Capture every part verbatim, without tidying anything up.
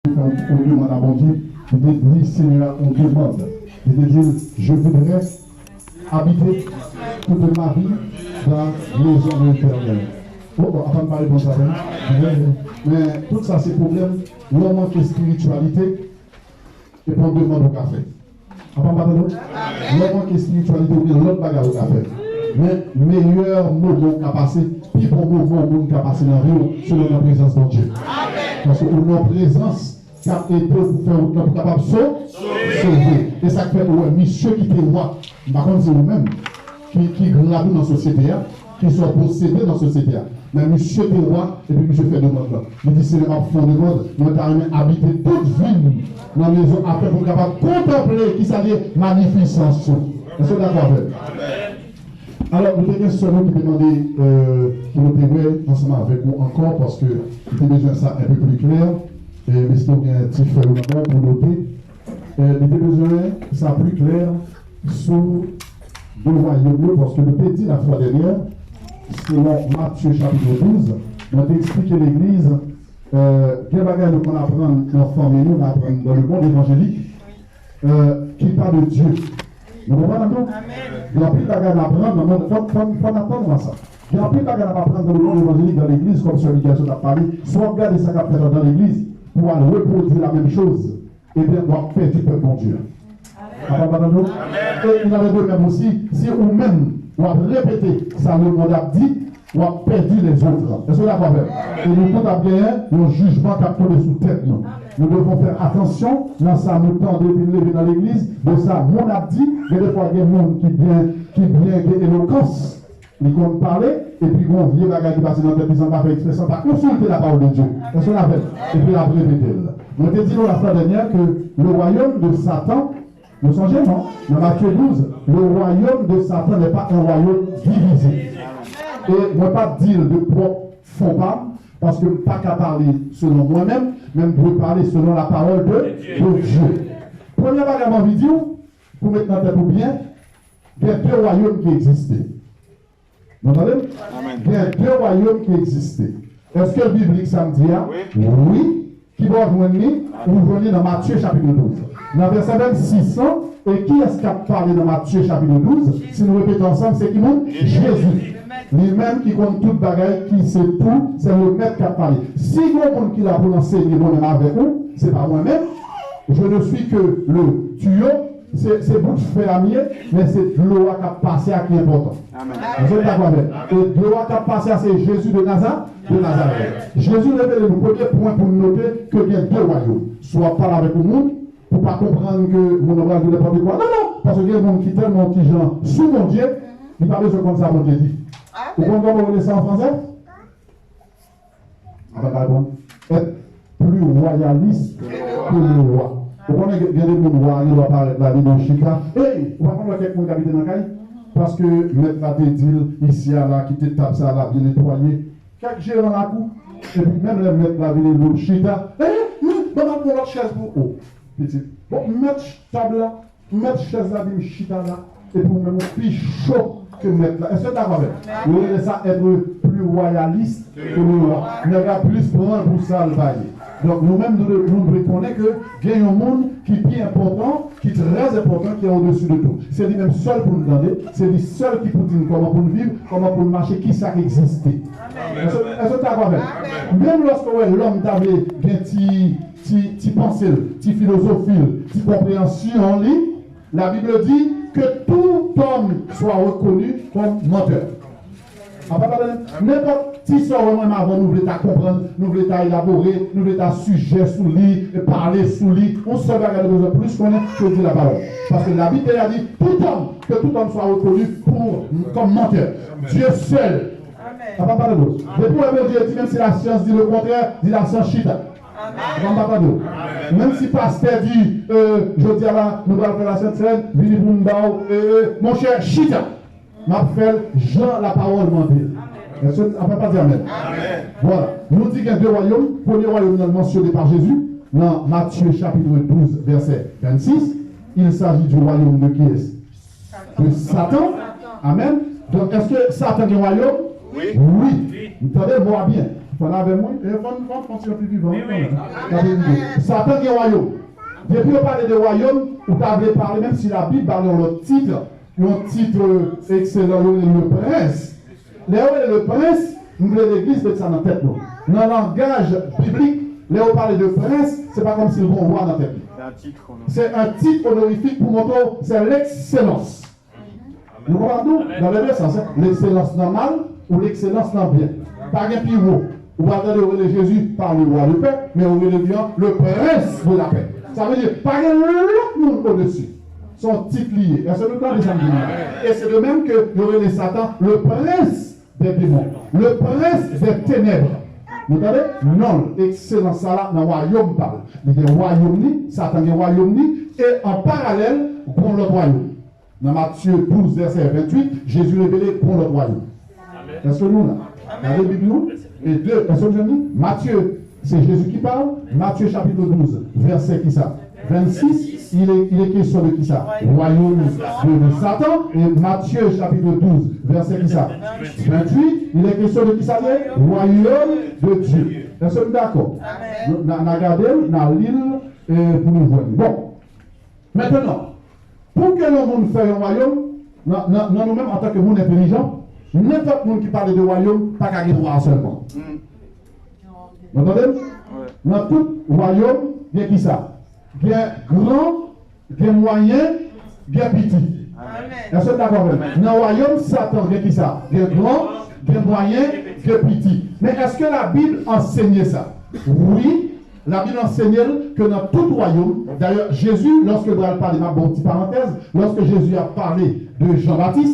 fè yon, yon demann a Bondye. Li te di Senyè a yon demann. Li te di, "Je voudrais habiter toute ma vie dans la maison de l'Éternel." Oh, oh, apa m pa reponn sa, men, men tout sa se pwoblèm. Lè w manke espirityalite, e pa yon demann ou ka fè. Apa m pa tande w? Lè w manke espirityalite, ou gen lòt bagay ou ka fè. Men meyè moman ou ka pase, pi bon moman yon moun ka pase nan vi w, se lè w nan prezans Bondye. Paske ou nan prezans k ap ede w pou fè wout lan pou kapab so-, sove. E sa k fè ou wè misye ki te wa, m pa konn si ou menm, ki, ki grad ou nan sosyete a, ki sa w posede nan sosyete a. Men misye te wa, epi misye fè demann lan. Li di, "Senyè, m ap fè yon demann, mwen ta renmen abite tout vi m nan mezon afè pou m kapab kontanple ki sa l ye, manifesans ou." Èske w dakò avè m? Alò, nou te gen sè nou ki te mande, euh, pou nou te wè ansanm avèk ou ankò, paske nou te bezwen sa un peu plus clair, e m espere w gen ti fèy ou nan men w pou note. Euh, nou te bezwen sa pli klè sou de wayòm yo, paske nou te di lafwa dènyè, selon Matye chapit douz, mwen te eksplike legliz, euh, gen bagay nou konn aprann nan fanmi nou, nou aprann dans le monde évangélique, euh, qui n'est pas de Dieu. Nou konprann nou? Gen anpil bagay n aprann nan mond, fò, fò, fò n aprann sa. Gen anpil bagay n ap aprann dans le monde évangélique, dans legliz, kòm sè Michel sot ap pale. Si w ap gade sa k ap fèt anndan legliz, pou w al repwodui la menm choz, ebyen, w ap pèdi pèp Bondye a. Papa pa tande w? E il en est de même aussi, si ou menm, w ap repete sa lemonn ap di, w ap pèdi lèzòt. Èske w dakò avè m? E nou tout ap genyen yon jijman k ap tonbe sou tèt nou. Nous devons faire attention nan sa nou tande vin leve nan legliz, de sa moun ap di, gen defwa gen moun ki byen, ki byen gen elokans, li konn pale, epi gon vye bagay ki pase nan tèt li san pa fè eksprè, san pa konsilte la parole de Dieu. Èske n avè m? Epi l ap repete l. Mwen te di nou la semaine dernière que le royaume de Satan, nou sonje, non? Nan Matye douz, le royaume de Satan n'est pas un royaume divisé. E mwen p ap di l de pwòp fon pa m, paske m pa ka pale selon mwen menm, men m dwe pale selon la parole de, de Dieu. Premye bagay m anvi di w, pou met nan tèt ou byen, gen de wayòm ki egziste. Nou tande m? Amèn. Gen de wayòm ki egziste. Èske l biblik sa m di a? Wi. Wi. Ki bò w jwenn li? Ou jwenn li nan Matye chapit douz. Nan vèsè vennsis an, e kiyès k ap pale nan Matye chapit douz? Si nou repete ansanm, se ki moun? Jezi. Li menm ki konn tout bagay, ki se tou, se le mèt k ap pale. Si gen yon moun ki la pou l ansenye mwen menm avèk ou, se pa mwen menm. Je ne suis que le tuyau. Se, se bout fè a m ye, men se dlo a k ap pase a ki enpòtan. Amèn. Èske w dakò avè m? E dlo a k ap pase a, se Jezi de Naza-, de Nazarèt. Jezi revele nou, premye pwen pou n note, ke gen de wayòm. Si w ap pale avèk yon moun, pou pa konprann ke moun nan pral di nenpòt kwa. Non, non, paske gen moun ki tèlman yon ti jan sou Bondye, li pa bezwen konn sa Bondye di. Ou konn kòman yo rele sa an fransè? Apa pa bon. Être plus royaliste que le roi. Ou konnen gen, gen de moun wa gen dwa parèt la, li di w chita. Ey, ou pa konn wè kèk moun k abite nan kay? Paske mèt la te di l, isi a la, kite tab sa la byen netwaye. Kèk jeran lakou. Epi menm lè mèt la vini di w chita, ey, hmm, ban m ap pran lòt chèz pou ou, pitit. Bon, mèt tab la, mèt chèz la di m chita la, epi ou menm ou pi cho ke mèt la. Èske w dakò avè m? Yo rele sa être plus royaliste que le roi. Nèg la plis pran l pou sa l pa ye. Donk, nou menm, nou dwe, nou dwe konnen ke gen yon moun ki pi enpòtan, ki trè enpòtan, ki odesi de tout. Se li menm sèl pou n tande, se li sèl ki pou di n kòman pou n viv, kòman pou n mache, kisa k egziste. Èske, èske w dakò avè m? Menm lòske w wè lòm ta vle gen ti, ti, ti panse l, ti filozofi l, ti konpreyansyon li, la Bible dit que tout homme soit reconnu comme menteur. Apa tande, nenpòt ti sa w wè mwen avan nou vle ta konprann, nou vle ta elabore, nou vle ta sijè sou li, e pale sou li, yon sèl bagay nou bezwen plis konnen ke di lapawòl. Paske Labib a di, tout homme, que tout homme soit reconnu pour, comme menteur. Dieu seul. Apa pale nou. Depi w wè Bondye di, menm si lasyans di le contraire, di lasyans chita. Apa m pa tande w. Menm si pastè di, euh, jodi a la, nou pral fè la Sent Sèn, vini pou m ba w, euh, euh, monchè, chita. M ap fè l jan lapawòl mande l. Èske, apa pa di amèn? Vwala. Nou di gen de wayòm. Premye wayòm nan mansyone pa Jezi nan Matye chapit douz, vèsè vennsis. Il s'agit du royaume de qui est? De Satan. Amèn. Donk, èske Satan gen wayòm? Wi. Wi. Tande mo a byen. Fann avè m, wi. E fann, fann, fann, si yo pi vivan, wi, kanmenm. Satan gen wayòm. Depi yo pale de wayòm, ou ta vle pale, menm si Labib ba nou yon lòt tit, yon tit, euh, ekselan, yo rele le prens. Lè yo rele le prens, m vle legliz met sa nan tèt nou. Nan langaj biblik, lè yo pale de prens, se pa kòmsi l gen yon wa nan tèt li. Se yon tit onorifik pou montre w se l'excellence. Nou konprann tou? Dans les deux sens, hein. L'excellence nan mal ou l'excellence nan byen. Pa gen pi wo. Ou pa tande yo rele Jezi pa le roi de paix, men yo rele li an le prince de la paix. Sa vle di, pa gen lòt moun odesi. Se yon tit li ye. Èske nou tande sa m di nou? E se de menm ke yo rele Satan le prince des démons, le prince des ténèbres. Nou tande? Non, ekselans sa la nan wayòm pa l. Li gen wayòm li, Satan gen wayòm li, e an paralèl, gon lòt wayòm. Nan Matye douz, vèsè venntuit, Jezi revele gon lòt wayòm. Èske nou la? Gade Bib nou. E de, èske nou jwenn li? Matye, se Jezi ki pale. Matye chapit douz, vèsè kisa? Vennsis, il est, il est question de kisa? Royaume de, de Satan. Et Matthieu chapitre douze, verset kisa? Venntuit, il est question de kisa? De royaume de Dieu. Èske nou dakò? Nou, n a, n a gade l, n a li l, e, pou nou jwenn. Bon. Mentnan, pou ke yon moun fè yon wayòm, nan, nan, nan nou menm antanke moun entelijan, nenpòt moun ki pale de wayòm pa ka gen wa sèlman. Nou tande m? Nan tout wayòm, gen kisa? Gen gran, gen mwayen, gen piti. Èske nou dakò avè m? Nan wayòm Satan, gen kisa? Gen gran, gen mwayen, gen piti. Men èske Labib ansenye sa? Wi, Labib ansenye l ke nan tout wayòm, dayè, Jezi, lòske l pral pale, m ap ba w ti parantèz, lòske Jezi ap pale de Jan Batis,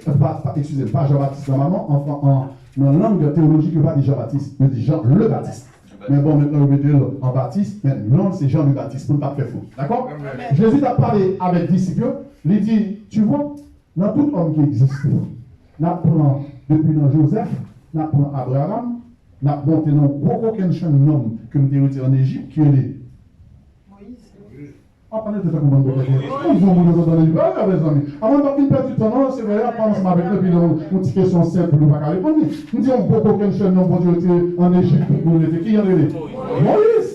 pa, pa, eskize m, pa Jan Batis nòmalman, an, an, nan lang teyolojik, yo pa di Jan Batis, yo di Jan le Batis. Men bon, mentnan yo mete l an Batis, men non l se Jan le Batis, pou n pa t fè fo. Dakò? Jezi t ap pale avèk disip yo, li di, tu vois, nan tout òm ki egziste, n ap pran depi nan Jozèf, n ap pran Abraram, n ap monte nan gwo kokennchenn nonm ke m te retire ann Ejip, ki rele Moyiz. Apan de tankou bann bèbè. Yon gwo moun nan zòn nan li pa avè zanmi. Avan n pa fin pèdi tan non, se vre, apan ansanm avèk nou, epi nan yon ti kesyon senp, nou pa ka reponn li. M di yon gwo kokennchenn nonm Bondye te ann Ejip pou moun rete. Ki jan rele? Moyiz.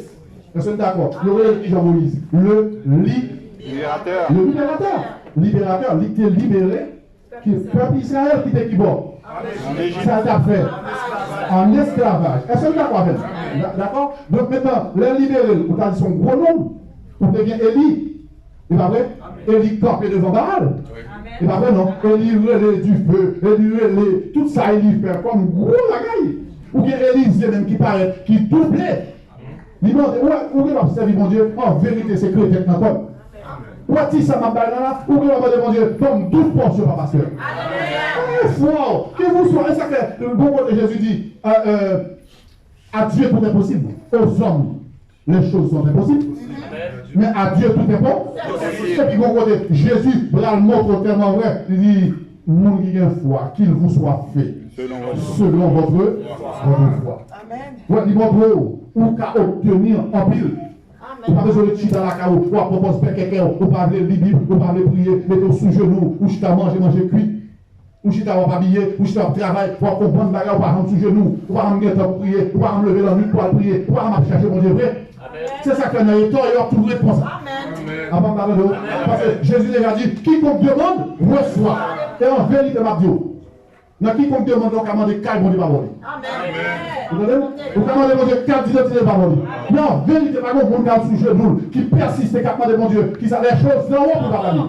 Èske n dakò? Yo rele l kijan Moyiz? Le li-, Libérateur. Le libérateur. Libérateur, li te libere ki pèp Izrayèl ki te ki bò? Sa l t ap fè? An esklavaj. Èske nou dakò avè m? Da-, dakò? Donk, mentnan, lè l libere l, ou ta di se yon gwo nonm. Ou te gen Eli. E pa vre? Eli kanpe devan Baal. E pa vre, non? Eli rele dife. Eli rele tout sa Eli fè kòm gwo bagay. Ou gen Elizye menm ki parèt, ki double. Li mande, ou wè, ou gen dwa sèvi Bondye, an verite, se kretèt nan kò l. Ou wè ti sa m ap bay la la, ou gen dwa mande Bondye, ban m douz pòsyon, papa, pastè. E fwa, kèlkeswa, e sa k fè, bon kote Jezi di, euh, euh, à Dieu tout est possible, aux hommes, les choses sont impossibles, mais à Dieu tout est po-, epi bon kote, Jezi pral montre w tèlman vrè, li di, moun ki gen fwa, qu'il vous soit fait selon votre, votre foi. Wè, li montre w, ou ka obtenir anpil. Ou pa bezwen ret chita lakay ou, w ap pran pòz bèkèkè, ou pa vle li Bib, ou pa vle priye, mete w sou jenou, ou chita manje, manje kwit. Ou chita, w ap abiye, ou chita, w ap travay, w ap fè yon bann bagay, ou pa janm sou jenou, ou pa janm gen tan pou priye, ou pa janm leve lannwit pou al priye, ou pa janm ap chèche Bondye vre. Se sa k fè nan eta w yo ap toujou ret konsa. Apa m pa tande w? Paske Jezi deja di, quiconque demande, reçoit. E an verite, m ap di w, nan kikonk demande la w ka mande kay Bondye pa ba w li. Ou tande m? Ou ka mande Bondye kat didantite l pa ba w li. Men an verite, pa gen moun k al sou jenou l, ki pèsiste, k ap mande Bondye, kisa, les choses d'en haut pou pa ba li.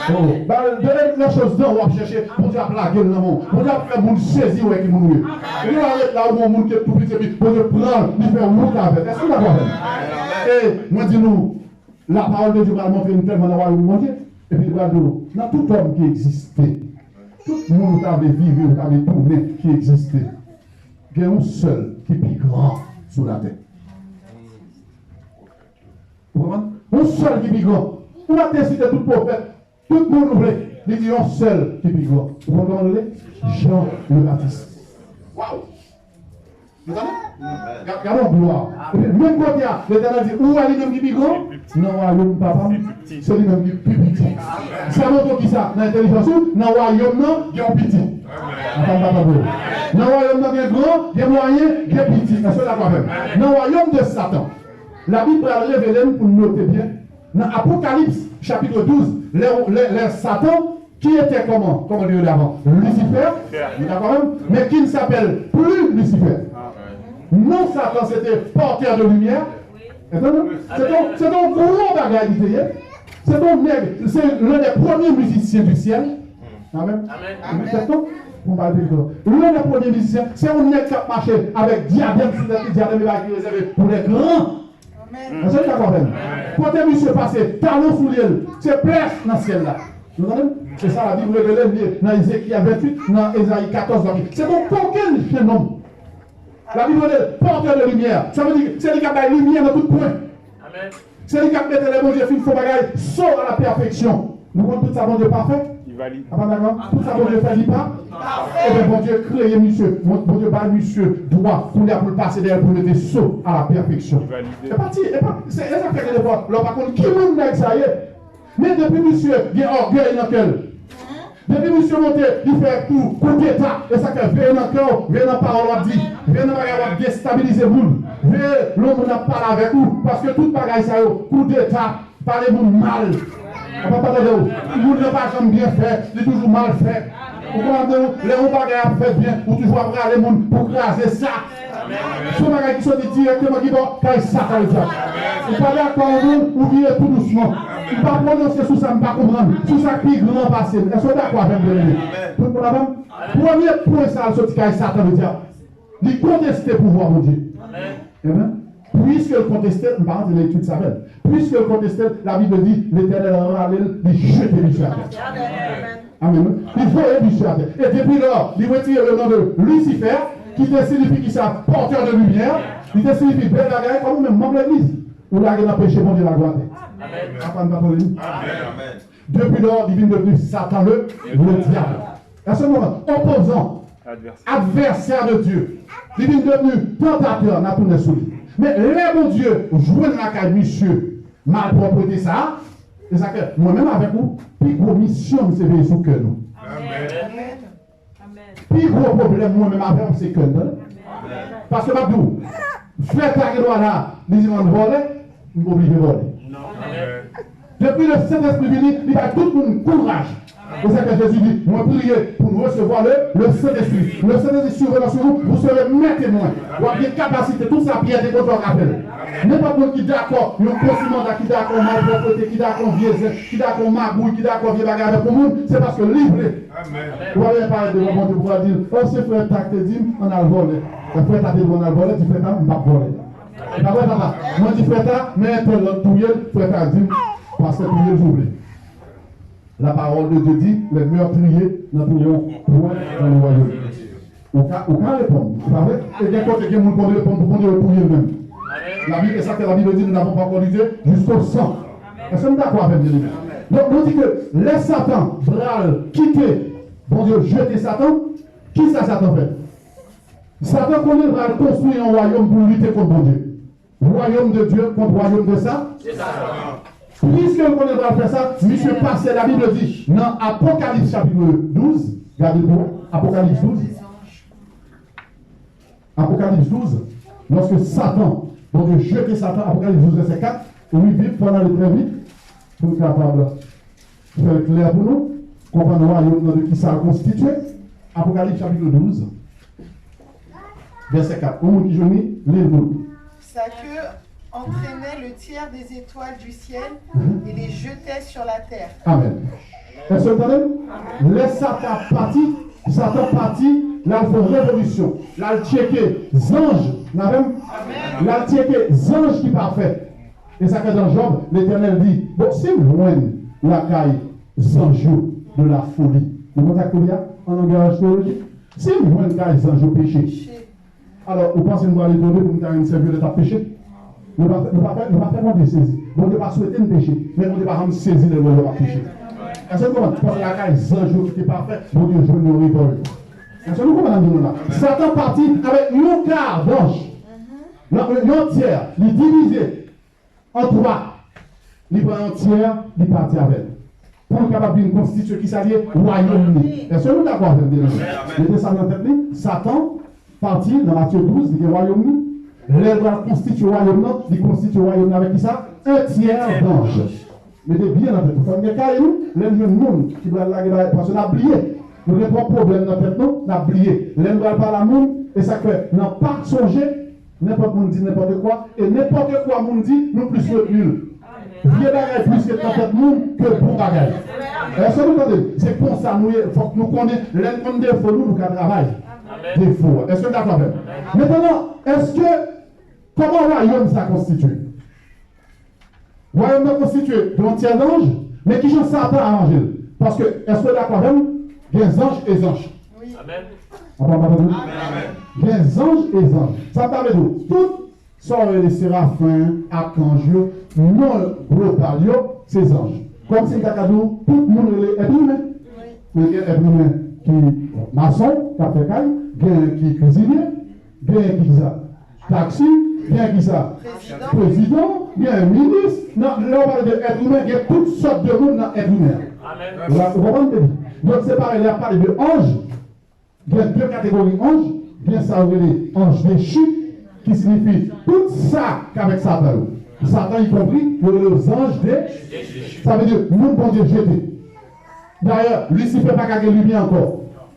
Oh, ba, de, les choses d'en haut w ap chèche, Bondye ap lage l nan men w. Bondye ap fè moun sezi wè ki moun ou ye. Ou pa ret la, ou gen yon moun ki tou piti, epi Bondye pran l, li fè wout avè l. Èske w dakò avè m? E mwen di nou, la parole de Dieu pral montre nou tèlman nan wayòm Bondye, epi li pral di nou, nan tout òm ki egziste, tout moun ou ta vle vire, ou ta vle tounen ki egziste, gen yon sèl ki pi gran sou latè. Ou konprann? Yon sèl ki pi gran. Ou pa te site tout pwofèt, tout moun ou vle, li di yon sèl ki pi gran. Ou konn kòman l rele? Jan le Batis. Waw! Ou tande? Ga- Gade yon glwa. Epi, menm kote a, Letènèl di, ou wè li menm ki pi gran? Nan wayòm Papa m, se li menm ki pi piti. Sa montre w kisa? Nan entèlijans ou, nan wayòm nan, gen yon piti. Antann papa pou ou. Nan wayòm nan, gen gran, gen mwayen, gen piti. Èske w dakò avè m? Nan wayòm de Satan, Labib pral revele n pou n note byen. Nan Apokalips, chapit douz, lè, lè, lè Satan, ki te kòman, kòman li rele avan? Lisifè. Lisifè. Nou dakò avè m? Men ki n s'appelle plus Lisifè. Non, Satan, se te porteur de lumière. Entendi? Se te, se te yon gwo bagay li te ye. Se te yon nèg, se l'un des premiers musiciens du ciel. Amen. Amen. Amen. L'un des premiers musiciens, se yon nèg k ap mache avèk dyadèm sou tèt li, dyadèm e bagay ki rezève pou les grands. Èske w dakò avè m? Kote misye pase, talon soulye l, se plèch nan syèl la. Nou tande m? Se sa Labib revele m ye nan Ezekyèl venntuit, nan Ezayi katòz, la. Se yon kokenn jennonm. Labib rele l porteur de lumière. Sa vle di, se li k ap bay limyè nan tout kwen. Se li k ap mete lè Bondye fin fè yon bagay, saut à la perfection. Nou konn tout sa Bondye pa fè? Li valide. Apa dakò? Tout sa Bondye fè, li pa? Ebyen, Bondye kreye misye. Bon- Bondye bay misye dwa kounye a pou l pase dèyè l pou l mete saut à la perfection. Li valide. E pa ti, e pa, se, e sa k fè ke defwa, lè w pa konn ki moun nèg sa ye. Men depi misye gen ògèy nan kè l, depi misye monte, li fè kou, koudeta, e sa k fè veye nan kè w, veye nan pawòl w ap di, veye nan bagay w ap destabilize moun, veye lè yon moun ap pale avèk ou, paske tout bagay sa yo, koudeta, pale moun mal. Apa pa tande w. Moun nan pa janm byen fè, li toujou mal fè. Ou konprann, lè yon bagay ap fèt byen, ou toujou ap rale moun pou kraze sa. Se yon bagay ki soti dirèkteman ki bò? Kay Satan ledyab. Ou pa dakò yon moun, ou vire tou dousman. M pa pwononse sou sa m pa konprann, sou sa k pi gran pase m. Èske w dakò avè m, byeneme? Tout moun avè m? Premye pwen sa a soti kay Satan ledyab. Li konteste pouvwa Bondye. Amen. Puiske l konteste l, m pa rantre nan etid sa avè l. Puiske l konteste l, Labib di, Letènèl rale l, li jete misye atè. Amen. Amen. Li voye misye atè. E depi lò, li retire le non de Lisifè, ki te siyifi kisa? Porteur de lumière. Li te siyifi bèl bagay, kòm ou menm, manm legliz. Ou lage nan peche, Bondye lage w atè. Amen. Apa n pa tande li? Amen. Depi lò, li vin devni Satan le, le diable. Èske nou konprann? Opozan, advèsè de Dye. Li vin devni tantatè, n a tounen sou li. Men lè Bondye jwenn lakay misye malpwòpte sa a, e sa k fè mwen menm avèk ou, pi gwo misyon m se veye sou kè nou. Amen. Pi gwo pwoblèm mwen menm avè w se kè m, tande. Paske m ap di w, frè ta gen dwa la, li di m ann vòlè, m oblije vòlè. Depi le Sentespri vini, li bay tout moun kouraj. E se sa ke Jezi di, mwen priye pou nou resevwa le, le Sentespri. Le Sentespri si vini sou nou, vous serez mes témoins. W ap gen kapasite, tout sa Pyè te konn fè w ka fè l. Nenpòt moun ki dakò, yon konsimandan ki dakò malpwòpte, ki dakò vye zen, ki dakò magouy, ki dakò vye bagay avèk yon moun, se paske li vle. Ou pa bezwen parèt devan Bondye pou w di l, o, se frè ta k te di m ann al vòlè. Lè frè ta te di w ann al vòlè, di frè ta, m p ap vòlè. E pa vre, papa? Mwen di frè ta, men entèl lòt touye l, frè ta di m, pastè touye l si w vle. La parole de Dieu dit, les meurtriers n'entreront point dans le royaume. Ou ka, ou ka reponn, se pa vre? E gen kote gen moun konn reponn pou Bondye yo touye l menm. Labib, e sa ke Labib di, nous n'avons pas encore lutté jusqu'au sang. Èske nou dakò avè m, byeneme? Donk, nou di ke lè Satan pral kite Bondye jete Satan, kisa Satan fè? Satan konnen l pral konstwi yon wayòm pou lite kont Bondye. Royaume de Dieu contre royaume de sa? Piske l konnen l pral fè sa, misye pase, Labib di, nan Apokalips chapit douz, gade pou Apokalips douz. Apokalips douz, lòske Satan, Bondye jete Satan, Apokalips douz, vèsè kat, wi, vit, fò n ale trè vit, pou n kapab fè l klè pou nou, konprann wayòm nan de kisa l konstitye. Apokalips chapit douz, vèsè kat. Yon moun ki jwenn li, li l pou nou. Sa ke entraînait le tiers des étoiles du ciel et les jetait sur la terre. Amen. Èske w tande m? Lè Satan pati, Satan pati, l al fè yon revolisyon. L al tcheke zanj, n avè m? L al tcheke zanj ki pafè. E sa k fè nan Jòb, Letènèl di, bon, si m jwenn lakay zanj yo de la foli. Nou konn sa k foli a? An langaj teyolojik. Si m jwenn kay zanj yo peche. Alò, ou panse nou pral etone pou nou ta jwenn sèvitè t ap peche? Nou pa fè, nou pa fè, nou pa fè Bondye sezi. Bondye pa swete n peche, men Bondye pa janm sezi lè l wè lòm ap peche. Èske nou konprann? Paske lakay zanj yo ki te pafè, Bondye jwenn yon revòlt. Èske nou konprann sa m di nou la? Satan pati avèk yon ka danj. Nan yon tyè, li divize an twa. Li pran yon tyè, li pati avè l. Pou l kapab vin konstitye ki sa l ye? Wayòm li. Èske nou dakò avè m, byeneme? Mete sa nan tèt li. Satan pati nan Matye douz, li gen wayòm li. Lè l pral konstitye wayòm nan, li konstitye wayòm nan avèk ki sa? Yon tyè danj. Mete byen nan tèt nou. Fò n gen kay nou, lè n jwenn moun ki pral lage bagay, paske n ap bliye. Nou gen twòp pwoblèm nan tèt nou, n ap bliye. Lè n pral pale a moun, e sa k fè n ap pa sonje, nenpòt moun di nenpòt kwa, e nenpòt kwa moun di, nou plis retni l. Vye bagay plis ret nan tèt moun ke bon bagay. Èske nou tande? Se konsa nou ye. Fòk nou konnen, lè n konn defo nou, nou ka travay defo a. Èske n dakò avè m? Mentnan, èske, kòman wayòm sa konstitye? Wayòm nan konstitye de yon tyè zanj, men kijan Satan aranje l? Paske, èske w dakò avè m? Gen zanj e zanj. Amèn. Apa m pa tande? Amèn. Gen zanj e zanj. Sa ta vle di, tout sa w rele serafen, akanj yo, non global yo, se zanj. Kòmsi m ta ka di w, tout moun rele èt imen. Men gen èt imen ki mason, k ap fè kay, gen ki kizinye, gen ki sa. Taksi, gen ki sa? Prezidan, gen minis. Nan, lè w pale de èt imen, gen tout sòt de moun nan èt imen. Amèn. Ou konprann, baby? Donk, se parèy, lè y ap pale de anj, gen de kategori anj, gen sa yo rele anj dechi, ki siyifi tout sa k avèk Satan yo. Satan, ikonpri, yo rele yo zanj de, sa vle di moun Bondye jete. Dayè, Lisifè pa ka gen limyè ankò.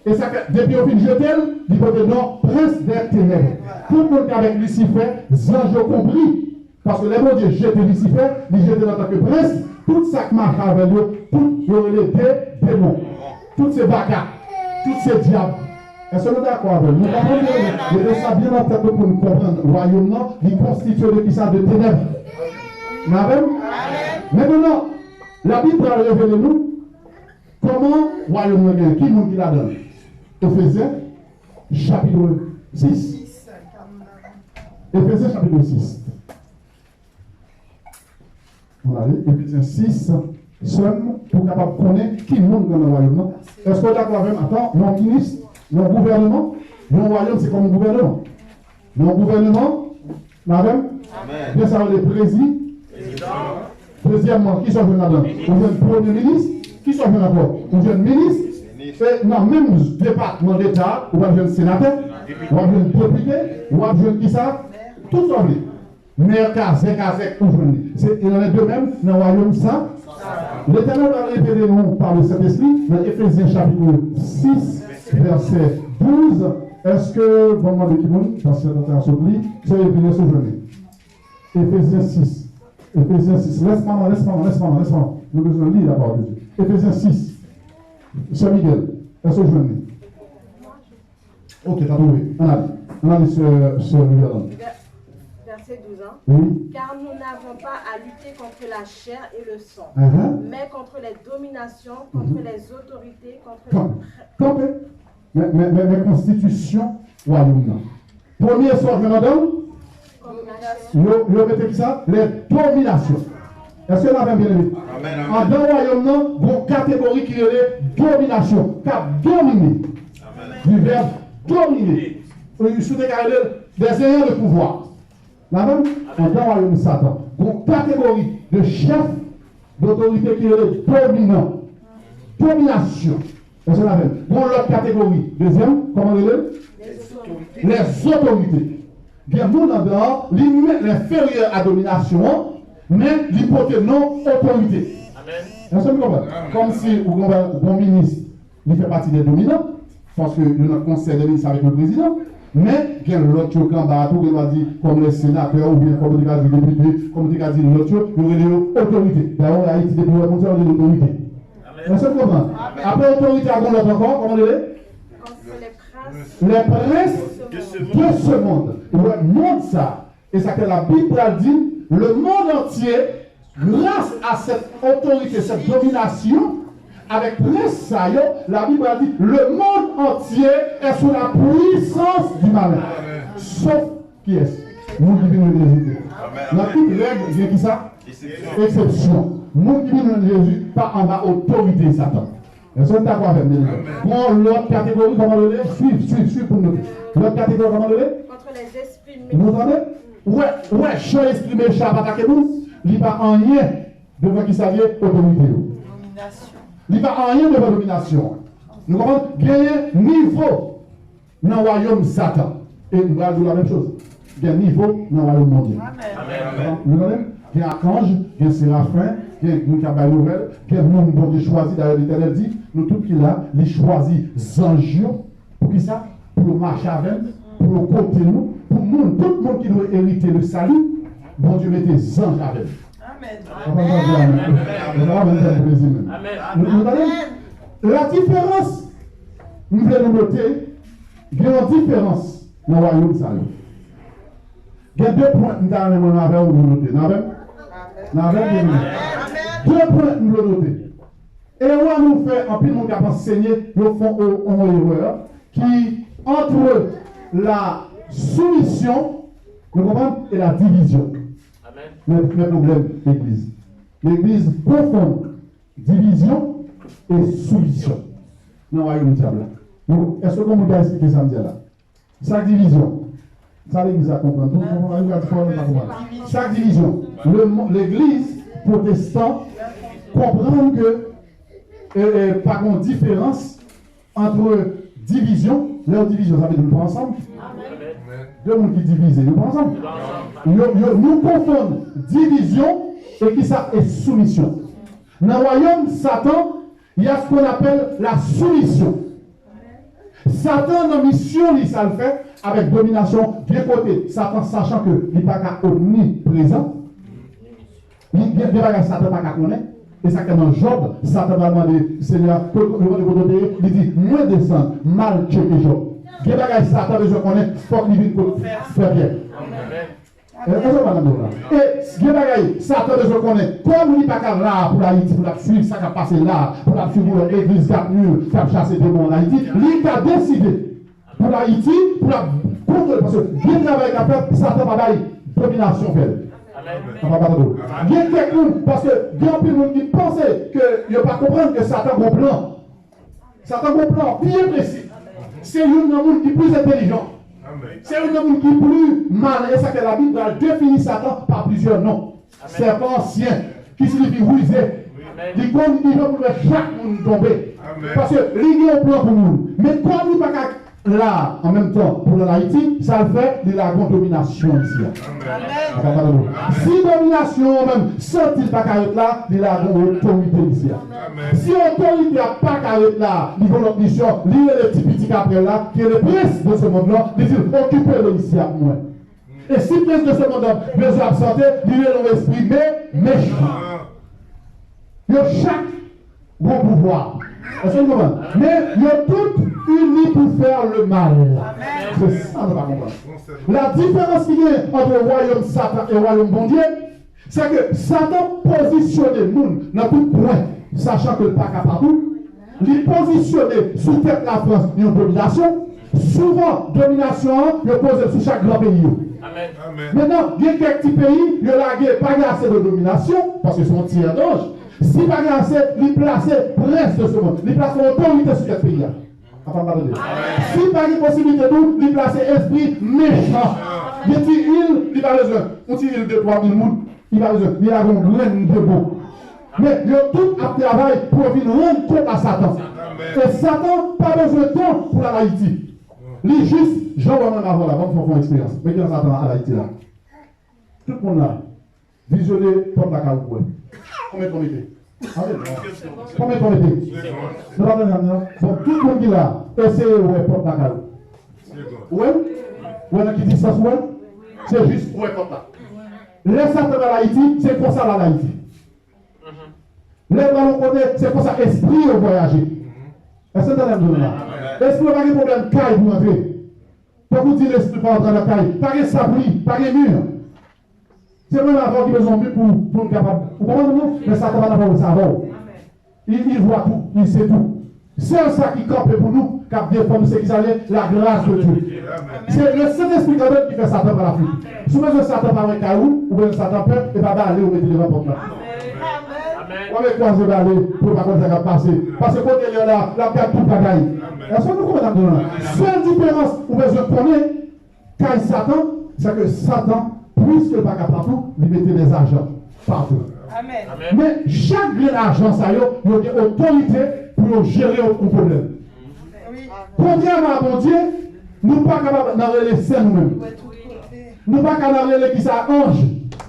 E sa fè, depi yo fin jete l, li pote non prens dè tenèb. Tout moun k avèk Lisifè, zanj yo konpri. Paske lè Bondye jete Lisifè, li jete l antanke prens, tout sa k mache avè l yo, tout yo rele de, demon. Tout se baka, tout se dyab. Èske nou dakò avè m? Nou konprann byen? Mete sa byen nan tèt nou pou n konprann. Wayòm nan, li konstitye de kisa? De tenèb. Nou avè m? Mentnan, Labib pral revele nou kòman wayòm nan genyen? Ki moun ki ladan l? Efezyen, chapit sis. Efezyen, chapit sis. Ann ale, Efezyen sis, sèm, pou w kapab konnen ki moun k nan wayòm nan. Èske w dakò avè m? Atan, yon minis, yon gouvèneman, yon wayòm, se kòm yon gouvèneman. Yon gouvèneman, nou avè m? Amèn. Gen sa yo rele prezi. Prezidan. Dezyèmman, ki sa w jwenn ladan? Minis. Ou jwenn premye minis. Ki sa w jwenn ankò? Ou jwenn minis. Minis. E nan menm depatman deta, ou pral jwenn senatè, w ap jwenn depite, w ap jwenn kisa? Tout sa w vle. Mè kazèk kazèk ou jwenn li. Se, il en est de même nan wayòm sa. Letènèl va revele nou pa le Sentespri nan Efezyen chapit sis, vèsè douz. Èske, bon, mande ki moun, paske nan tan sot li, se Efezyen sou jwenn li. Efezyen sis. Efezyen sis. Lès manman, lès manman, lès manman, lès manman. Nou bezwen li la pawòl de Dye. Efezyen sis. Sè Miguel, èske w jwenn li? Ok, ta twouve. Ann ale. Ann ale, sè, sè Riverland. Vè-, verset douze, hein. Oui. Car nous n'avons pas à lutter contre la chair et le sang, mais contre les dominations, contre les autorités, contre les pré- Kanpe. Men, men, men, men konstitisyon wayòm nan. Premye sa w jwenn ladan l, yo, yo mete kisa? Les dominations. Èske n avè m, byeneme? Amèn, amèn. Andan wayòm nan, gon kategori ki rele dominasyon, k ap domine. Amèn. Du verbe dominer. Ou, si w te ka rele l, des ayants de pouvoir. N avè m? Andan wayòm Satan, gon kategori de chèf, dotorite ki rele dominan. Dominasyon. Èske n avè m? Gon lòt kategori. Dezyèm, kòman rele l? Les autorités. Gen moun andan an, li menm lenferyè a dominasyon an, men li pote non otorite. Amèn. Èske nou konprann? Kòmsi ou gen yon minis, li fè pati de dominan, paske yo nan konsèy de minis avèk le prezidan, men gen lòt yo k anba a tou, gen dwa di kòm le senatè oubyen kòm ou te ka di depite, kòm ou te ka di lòt yo, yo rele yo otorite. Dayè, Ayiti, depi w wè moun sa, yo rele l otorite. Èske w konprann? Apre otorite a, gon lòt ankò, kòman l rele? Les princes de ce monde. Ou wè, mond sa, e sa ke Labib pral di, le monde entier, grâce à cette autorité, cette domination, avèk prens sa yo, Labib pral di, le monde entier est sous la puissance du malin. Sof kiyès? Moun ki vin jwenn Jezi. Nan tout règ, gen kisa? Eksepsyon. Moun ki vin jwenn Jezi pa anba otorite Satan. Èske w dakò avè m, byeneme? Gon lòt kategori, kòman l rele? Swiv, swiv, swiv pou nou. Lòt kategori, kòman l rele? Contre les esprits méchants. Nou tande? Ou wè, ou wè jan espri mecha ap atake nou? Li pa anyen devan ki sa l ye? Otorite yo. Li pa anyen devan dominasyon an. Nou konprann? Genyen nivo nan wayòm Satan. E m pral di w la menm choz. Gen nivo nan wayòm Bondye. Amèn. Nou konnen? Gen akanj, gen serafen, gen moun k ap bay nouvèl, gen moun Bondye chwazi. Dayè, Letènèl di, nou tout ki la, li chwazi zanj yo. Poukisa? Pou yo mache avè n, pou yo kote nou, pou moun, tout moun ki dwe erite le sali, Bondye mete zanj avè n. Amèn. Papa, papa, amèn. Amèn. Amèn, fè plezi, men. Amèn. Nou, nou tande? La diferans, m vle nou note, gen yon diferans nan wayòm sa yo. Gen de pwen m ta renmen mwen avè w nou note. Nan avè m? Nan avè m, byeneme? De pwen m vle note. Erè nou fè, anpil moun k ap ansenye, yo fè yon, yon erè ki entre la soumission, nou konprann, e la divizyon. Amèn. Men, men pwoblèm legliz. Legliz konfonn divizyon e soumisyon nan wayòm dyab la. Nou, èske gon moun ka esplike sa m di a la? Sa k divizyon? Sa legliz la konprann? Tout moun konprann, yo ka di fò, yo pa konprann. Sa k divizyon? Le mo-, legliz pwotestan konprann ke, e, e, pa gen diferans ant divizyon, lè yo divizyon, sa vle di nou pa ansanm. De moun ki divize, yo pa ansanm. Yo, yo, nou konfonn divizyon e kisa? E soumisyon. Nan wayòm Satan, il y a ce qu'on appelle la soumission. Satan, nan misyon li, sa l fè avèk dominasyon, gen kote Satan, sachan ke li pa ka omniprezan, li, gen, gen bagay Satan pa ka konnen. E sa k fè nan Jòb, Satan pral mande Senyè a, kote, li mande kote w te ye, li di, mwen desann, m al tcheke Jòb. Gen bagay Satan bezwen konnen, fòk li vin kot fè Pyè. Èske w konprann la? E gen bagay Satan bezwen konnen. Kòm li pa ka la pou l Ayiti, pou l ap swiv sa k ap pase la, pou l ap swiv yon lòt legliz kat mil k ap chase demon an Ayiti, li ka deside pou l Ayiti, pou l ap kontwole. Paske gen travay k ap fèt, Satan pa bay dominasyon fè l. Amèn. Papa pa tande w. Gen kèk moun, paske gen anpil moun ki panse ke yo pa konprann ke Satan gon plan. Satan gon plan byen presi. Se youn nan moun ki pli entèlijan. Amèn. Se youn nan moun ki pli malen. E sa k fè Labib pral defini Satan pa plizyè non. Amèn. Sèpan ansyen, ki siyifi rize. Amèn. Li konn ki jan pou l fè chak moun tonbe. Amèn. Paske li gen yon plan pou moun. Men kòm li pa ka la, an menm tan, pou l ann Ayiti, sa l fè, li lage yon dominasyon isi a. Amèn. Papa pa tande w. Si dominasyon an menm santi l pa ka ret la, li lage yon otorite isi a. Si otorite a pa ka ret la, li gen lòt misyon, li rele ti piti k ap rele la, ki rele prens de se mond lan, li di l, okipe l isi a pou mwen. E si prens de se mond lan bezwen absante, li rele yon espri me-, mechan. Yo chak gon pouvwa. Èske nou konprann? Men yo tout ini pou fè le mal. Se sa nou pa konprann. La diferans ki gen ant wayòm Satan e wayòm Bondye, se ke Satan pozisyone moun nan tout kwen, sachan ke l pa kapab ou. Li pozisyone sou tèt Lafrans yon dominasyon. Souvan, dominasyon an, yo poze l sou chak gran peyi yo. Amèn. Mentnan, gen kèk ti peyi, yo lage, pa gen ase de dominasyon, paske se yon ti anj. Si pa gen ase, li plase prens de se mond. Li plase otorite sou tèt peyi a. Anfòm pa tande. Si pa gen posiblite tou, li plase espri mechan. Gen ti il, li pa bezwen. Yon ti il de twa mil moun, li pa bezwen. Li lage yon grenn de bon. Men yo tout ap travay pou yo vin rann kont a Satan. E Satan pa bezwen tan pou l al Ayiti. Li jis, jan w wè mwen avè w la, ban m fè w fè yon eksperyans. Men kijan Satan al Ayiti la. Tout moun la, vizyone pòt lakay ou pou wè. Konbyen tan w mete? Konbyen tan w mete? Nou pa tande non. Bon, tout moun ki la, eseye wè pòt lakay ou. Ou wè? Ou wè nan ki distans ou wè? Se jis ou wè pòt la. Lè Satan al Ayiti, se konsa l al Ayiti. Lè l pral yon kote, se konsa espri yo vwayaje. Èske n tande m di nou la? Espri yo pa gen pwoblèm kay pou antre. Tankou di lespri pa antre nan kay, pa gen sapli, pa gen mi. Se menm avè w ki bezwen yon mi pou, pou n kapab. Ou konprann nou? Men Satan pa nan pwoblèm sa avè w. Il, il voit tout, il sait tout. Sèl sa ki kanpe pou nou, k ap defann nou, se kisa l ye? La grâce de Dieu. Se le Sentespri kanmenm ki fè Satan pran lafwit. Si w bezwen Satan pa wè kay ou, ou bezwen Satan pè, e pa ba ale ou mete devan pòt la. W ap kwaze bale pou w pa konn sa k ap pase. Paske kote l ye la, l ap gad tout bagay. Èske nou konprann sa m di nou la? Sèl diferans ou bezwen konnen kay Satan, se ke Satan, piske l pa ka patou, li mete dèzajan patou. Men chak grenn ajan sa yo, yo gen otorite pou yo jere yon pwoblèm. Kontrèman a Bondye, nou pa kapab nan rele sen nou menm. Nou pa ka nan rele kisa anj.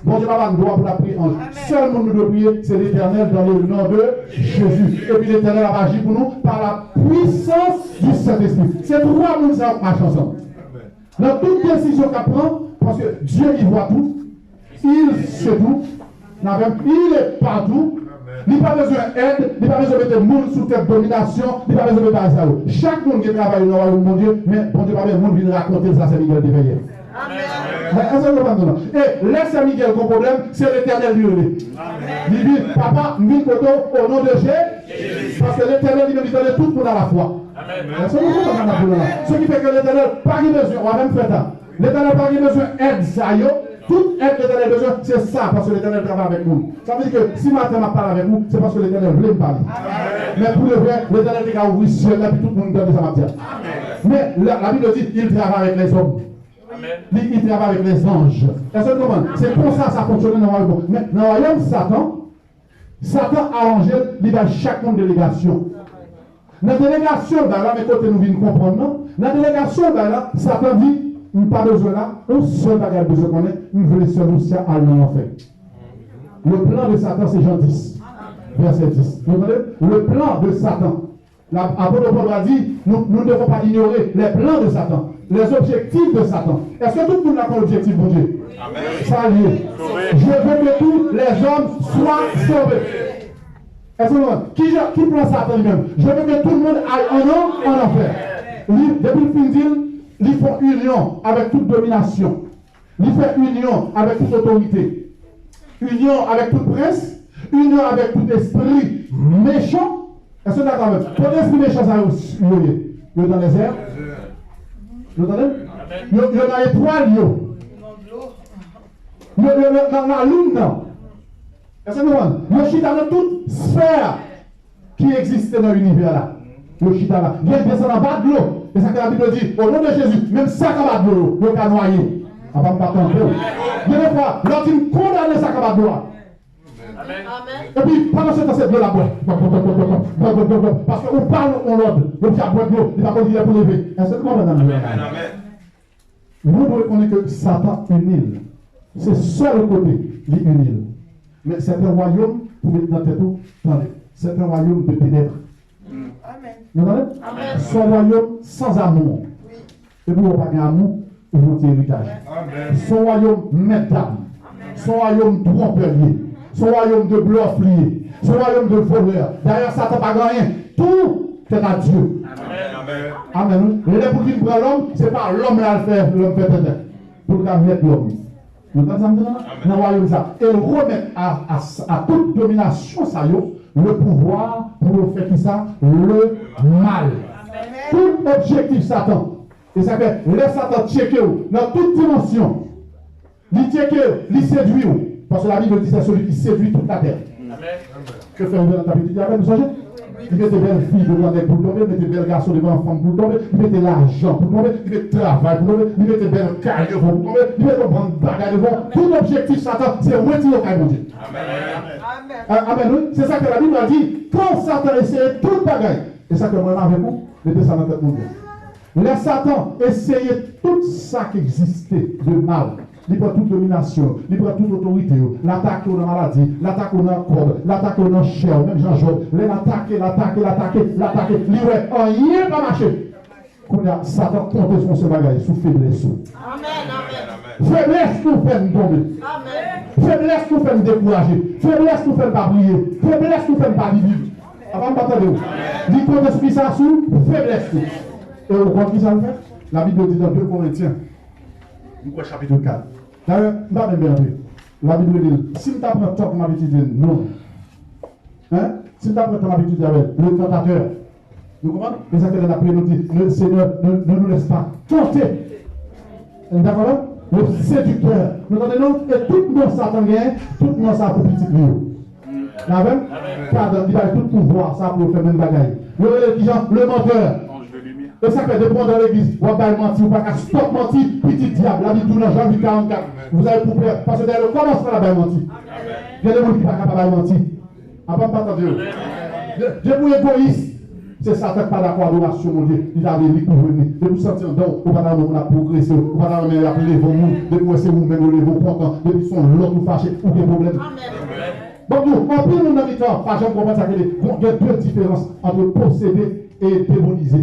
Bondye pa ba n dwa pou n ap priye anj. Sèl moun nou dwe priye, se Letènèl, dans le nom de Jésus. Epi Letènèl ap aji pou nou pa la puissance du Saint-Esprit. Se twa moun sa yo k mache ansanm. Nan tout desizyon k ap pran, paske Dieu il voit tout, il sait tout, N avè m, il est partout. Li pa bezwen èd, li pa bezwen mete moun sou tèt dominasyon, li pa bezwen mete bagay sa yo. Chak moun gen travay yo nan wayòm Bondye, men Bondye pa bezwen moun vin rakonte l sa sè Miguel te fè yè. Men èske nou konprann sa? E lè sè Miguel gen pwoblèm, se Letènèl li rele. Li di, papa, m vin kote w, o non de Jezi, paske Letènèl li menm li tande tout moun alafwa. Èske nou konprann sa n ap di la? Se ki fè ke Letènèl pa gen bezwen, w a menm fè ta. Letènèl pa gen bezwen èd sa yo. Tout èd Letènèl bezwen, se sa, paske Letènèl travay avèk moun. Sa vle di ke si maten m ap pale avèk ou, se paske Letènèl vle m pale. Men pou de vrè, Letènèl te ka ouvri syèl la, epi tout moun tande sa m ap di a. Men la, la Bible dit, il travaille avec les hommes. Li, il travaille avec les anges. Èske nou konprann? Se konsa sa fonksyone nan wayòm. Men nan wayòm Satan, Satan aranje l, li bay chak moun delegasyon. Nan delegasyon l bay la, men kote nou vin konprann nan, nan delegasyon l bay la, Satan di, m pa bezwen la, yon sèl bagay m bezwen konnen, m vle sèl ou sya al nan lanfè. Le plan de Satan, se Jan dis, vèsè dis. Nou tande? Le plan de Satan. Apot Pòl la di, nous, nous ne devons pas ignorer les plans de Satan, les objectifs de Satan. Èske tout moun la konn objektif Bondye? Sa l ye. Je veux que tous les hommes soient sauvés. Èske nou konprann? Ki jan, ki plan Satan li menm? Je veux que tout le monde aille en, en enfer. Li, depi l fin di l, li fè yon inyon avèk tout dominasyon. Li fè inyon avèk tout otorite, inyon avèk tout prens, inyon avèk tout espri mechan. Èske nou dakò avè m? Kote espri mechan sa yo, yo ye? Yo nan dezè. Nou tande? Yo, yo nan etwal yo. Yo, yo nan, nan lalin nan. Èske nou konprann? Yo chita nan tout sfè ki egziste nan linivè la. Yo chita la. Gen desann anba dlo. E sa ke Labib di, o non de Jezi, menm sa k anba dlo yo, yo ka nwaye. Apa m pa twonpe w. Gen de fwa, lè w di m kondane sa k anba dlo a. Epi, pandan se tan, se dlo l ap bwè. Paske ou pa yon lòd. Yo di a bwè dlo, li pa konn kilè pou leve. Èske nou konprann nan dlo a? Nou dwe konnen ke Satan ini l. Se sèl kote li ini l. Men sèten wayòm pou met nan tèt ou, tande. Sèten wayòm de tenèb. Nou tande? Se yon wayòm sans amour. Epi ou pa gen amou, ou yon ti eritaj. Se yon wayòm mèt dam. Se yon wayòm twonpè li ye. Se yon wayòm de blòf li ye. Se yon wayòm de volè. Dayè, Satan pa gen anyen. Tout est à Dieu. Amèn, wi. Lè pou vin pran lòm, se pa lòm la al fè, lòm fè tenten. Pou l ka mèt lòm. Nou konprann sa m di nou la? Nan wayòm sa. E l remèt a, a, a tout dominasyon sa yo, le pouvwa pou yo fè kisa? Le mal. Tout objektif Satan. E sa fè, lè Satan tcheke w nan tout dimansyon, li tcheke, li sedwi w. Paske Labib di, c'est celui qui séduit toute la terre. Ke fè w nan t ap etidye avè nou, sonje? Li mete bèl fi devan nèg pou l tonbe, mete bèl gason devan fanm pou l tonbe, li mete lajan pou l tonbe, li mete travay pou l tonbe, li mete bèl kay devan pou l tonbe, li mete yon bann bagay devan. Tout objektif Satan, se retire w kay Bondye. Amèn. Amèn, wi. Se sa ke Labib la di, kan Satan eseye tout bagay, e sa ke mwen avèk ou, mete sa nan tèt nou byen. Lè Satan eseye tout sa ki egziste de mal, li pran tout dominasyon, li pran tout otorite yo, l atake w nan maladi, l atake w nan kòb, l atake w nan chè w, menm jan Jòb, lè l atake, l atake, l atake, l atake, li wè anyen pa mache. Kounye a, Satan konte sou yon sèl bagay, sou feblès ou. Feblès ou fè m tonbe. Feblès ou fè m dekouraje. Feblès ou fè m pa priye. Feblès ou fè m pa li Bib. Apa m pa tande w? Li konte sou kisa? Sou feblès li. E ou konn kisa l fè? Labib di nan de Korentyen, m kwè chapit kat. Dayè, m pa menm antre. Labib di, si m ta pran tan pou m ap etidye non, hein? Si m ta pran tan m ap etidye avè le tantatè, nou konprann? E sa fè lè n ap priye, nou di, le Seigneur ne, ne nous laisse pas tenter. Nou dakò la? Le séducteur. Nou tande non? E tout non Satan genyen, tout non sa pou pitit li yo. Avè m? Amen. Satan, li bay tout pouvwa sa pou yo fè menm bagay. Yo rele l kijan? Le menteur. E sa fè, depi w antre nan legliz, w ap bay manti, ou pa ka stòp manti, pitit dyab la, li di w nan Jan uit karannkat. Vous avez pour père, parce que dès le commencement, l ap bay manti. Gen de moun ki pa ka pa bay manti. Apa m pa tande yo? Depi w egoyis, se Satan k pa dakò adorasyon Bondye. Li ta vle li k pou vini. Depi w santi anndan w, ou pa ta renmen moun ap pwogrese, ou pa ta renmen y ap leve yon moun. Depi w wè se ou menm yo leve w kontan. Depi se yon lòt ou fache, ou gen pwoblèm. Bon, nou, anpil moun nan mitan pa janm konprann sa k rele, bon, gen de diferans ant posede e demonize.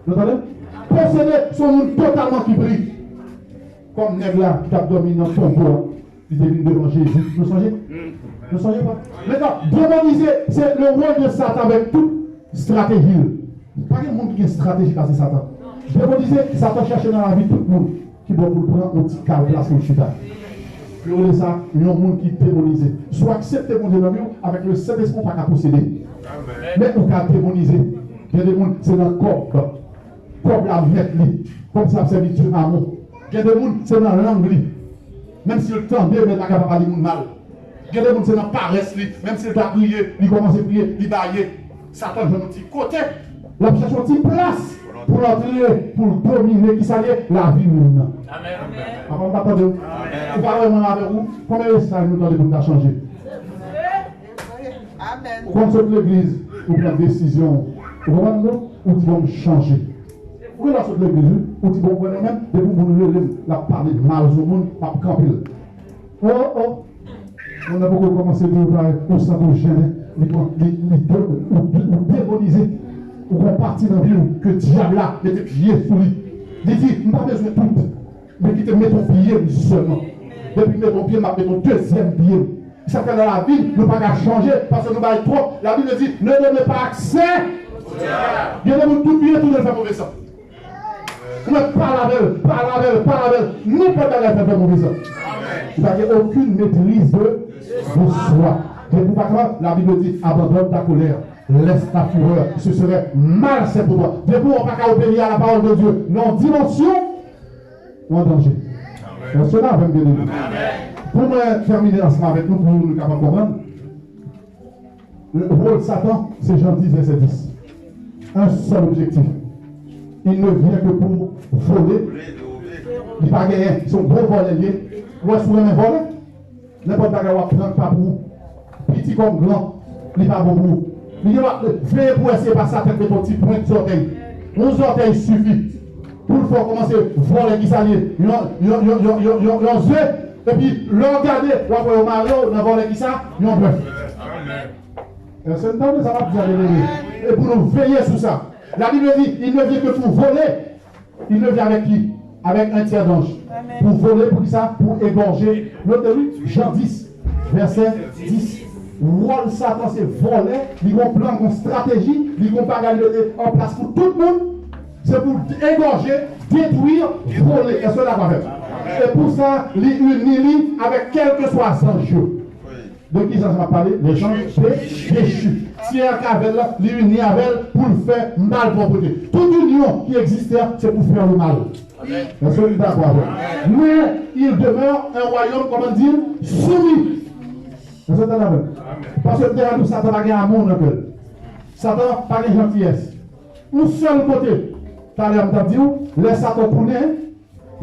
Nou tande? Posede, se yon moun totalman ki pri. Kòm nèg la ki t ap dòmi nan tonbo a, li te vin devan Jezi. Nou sonje? Nou sonje pa? Mentnan, demonize, se le wòl de Satan avèk tout estrateji l. Pa gen moun ki gen estrateji pase Satan. Demonize, Satan chèche nan lavi tout moun ki bon pou l pran yon ti kal plas pou l chita. Yo rele sa yon moun ki demonize. Si w aksepte Bondye nan vi w, avèk le Sentespri, ou pa ka posede. Men ou ka demonize. Gen de moun, se nan kòb. Kòb la mèt li. Kòb sa ap sèvi dye Amon. Gen de moun, se nan lang li. Menm si l tande, men l pa ka pa pale moun mal. Gen de moun, se nan parès li. Menm si l ta priye, li kòmanse priye, li baye. Satan jwenn yon ti kote. L ap chèche yon ti plas pou l antre, pou l domine. Kisa l ye? Lavi moun nan. Apa m pa tande w? Ou pa wè mwen avèk ou? Konbyen mesaj nou tande pou n ta chanje? Ou konn sot legliz, ou pran desizyon. Ou konprann non? Ou di bon, m chanje. Ou genlè sot legliz, wi. Ou di bon, mwen menm, depi moun rele m, l ap pale mal sou moun, m ap kanpe l. Oh, oh. Moun nan poko kòmanse di w bagay, ou santi w jennen, li pran, li, li de-, ou, ou demonize. Ou gon pati nan vi w ke dyab la mete pye sou li. Li di, m pa bezwen tout. Men kite m mete yon pye m sèlman. Depi m mete yon pye, m ap mete yon dezyèm pye m. Sa fè nan lavi, nou pa ka chanje, paske nou bay twòp. Labib di, ne donnez pas accès. Gen de moun tout vire tounen fè move san. Ou mèt pale avè l, pale avè l, pale avè l. Nenpòt bagay fè fè move san. Ou pa gen okenn metriz de, de swa. Depi ou pa kapab, Labib di, abandonne ta colère, laisse ta fureur, ce serait malsain pour toi. Depi ou pa ka obéir à la parole de Dieu, nan yon dimansyon, ou an danje. Èske n avè m, byeneme? Pou mwen tèmine ansanm avèk nou, pou nou kapab konprann. Wòl Satan, se Jan dis, vèsè dis. Un seul objectif. Il ne vient que pour voler. Li pa genyen, se yon gwo vòlè li ye. Ou wè si w renmen vòlè? Nenpòt bagay w ap pran k pa pou ou. Piti kòm gran, li pa bon pou ou. Li gen dwa veye pou wè si e pa Satan k mete yon ti pwent zòtèy. Yon zòtèy sifi pou l fè w kòmanse vòlè. Kisa l ye? Yon, yon, yon ze. Epi lè w gade, w ap wè yo mare w nan vòlè kisa? Yon bèf. Èske n tande sa m ap di a, byeneme? E pou nou veye sou sa. Labib di, il ne vient que pour voler. Il ne vient avec qui? Avec un tiers d'ange. Pou vole, pou kisa? Pou egòje. Note wi, Jan dis, vèsè dis. Wòl Satan se vòlè, li gon plan, gon estrateji, li gon bagay li mete an plas pou tout moun. Se pou egòje, detwi, vole. Èske w dakò avè m? E pou sa, li ini li avèk kèlkeswa zanj yo. De ki zanj m ap pale? Les anges dé-, déchus. Tyè k avè l la, li ini avè l pou l fè malpwòpte. Tout inyon ki egziste a, se pou fè le mal. Èske nou dakò avè m? Men, il demeure un royaume, kòman n di l? Soumis. Èske nou dakò avè m? Paske m te di nou, Satan pa gen amou nan kè l. Satan pa gen jantiyès. Yon sèl kote, talè a m t ap di w, lè Satan tounen,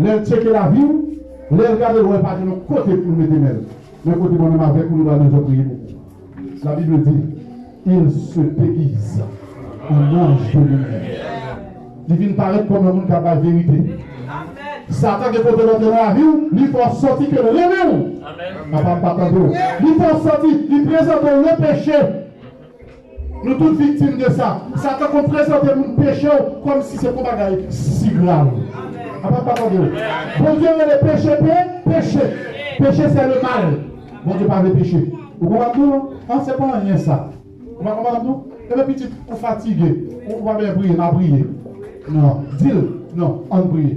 lè l tcheke lavi w, lè l gade l wè pa gen yon kote pou l mete men l. Men kote mwen menm avèk ou, nou pral bezwen priye pou ou. Labib di, il se déguise en ange de lumière. Li vin parèt kòm yon moun k ap bay verite. Satan gen kote l antre nan lavi w, li fè w santi ke l renmen w. Apa m pa tande w. Li fè w santi, li prezante w le peche. Nou tout viktim de sa. Satan konn prezante moun peche w kòm si se yon bagay si grav. Apa m pa tande w. Bondye rele peche pe-, peche. Peche se le mal. Bondye pa vle peche. Ou konprann tou non? An, se pa anyen sa. Ou pa konprann tou? Ebyen pitit, ou fatige. Ou, ou pa bezwen priye, m a priye. Non. Di l, non, ann priye.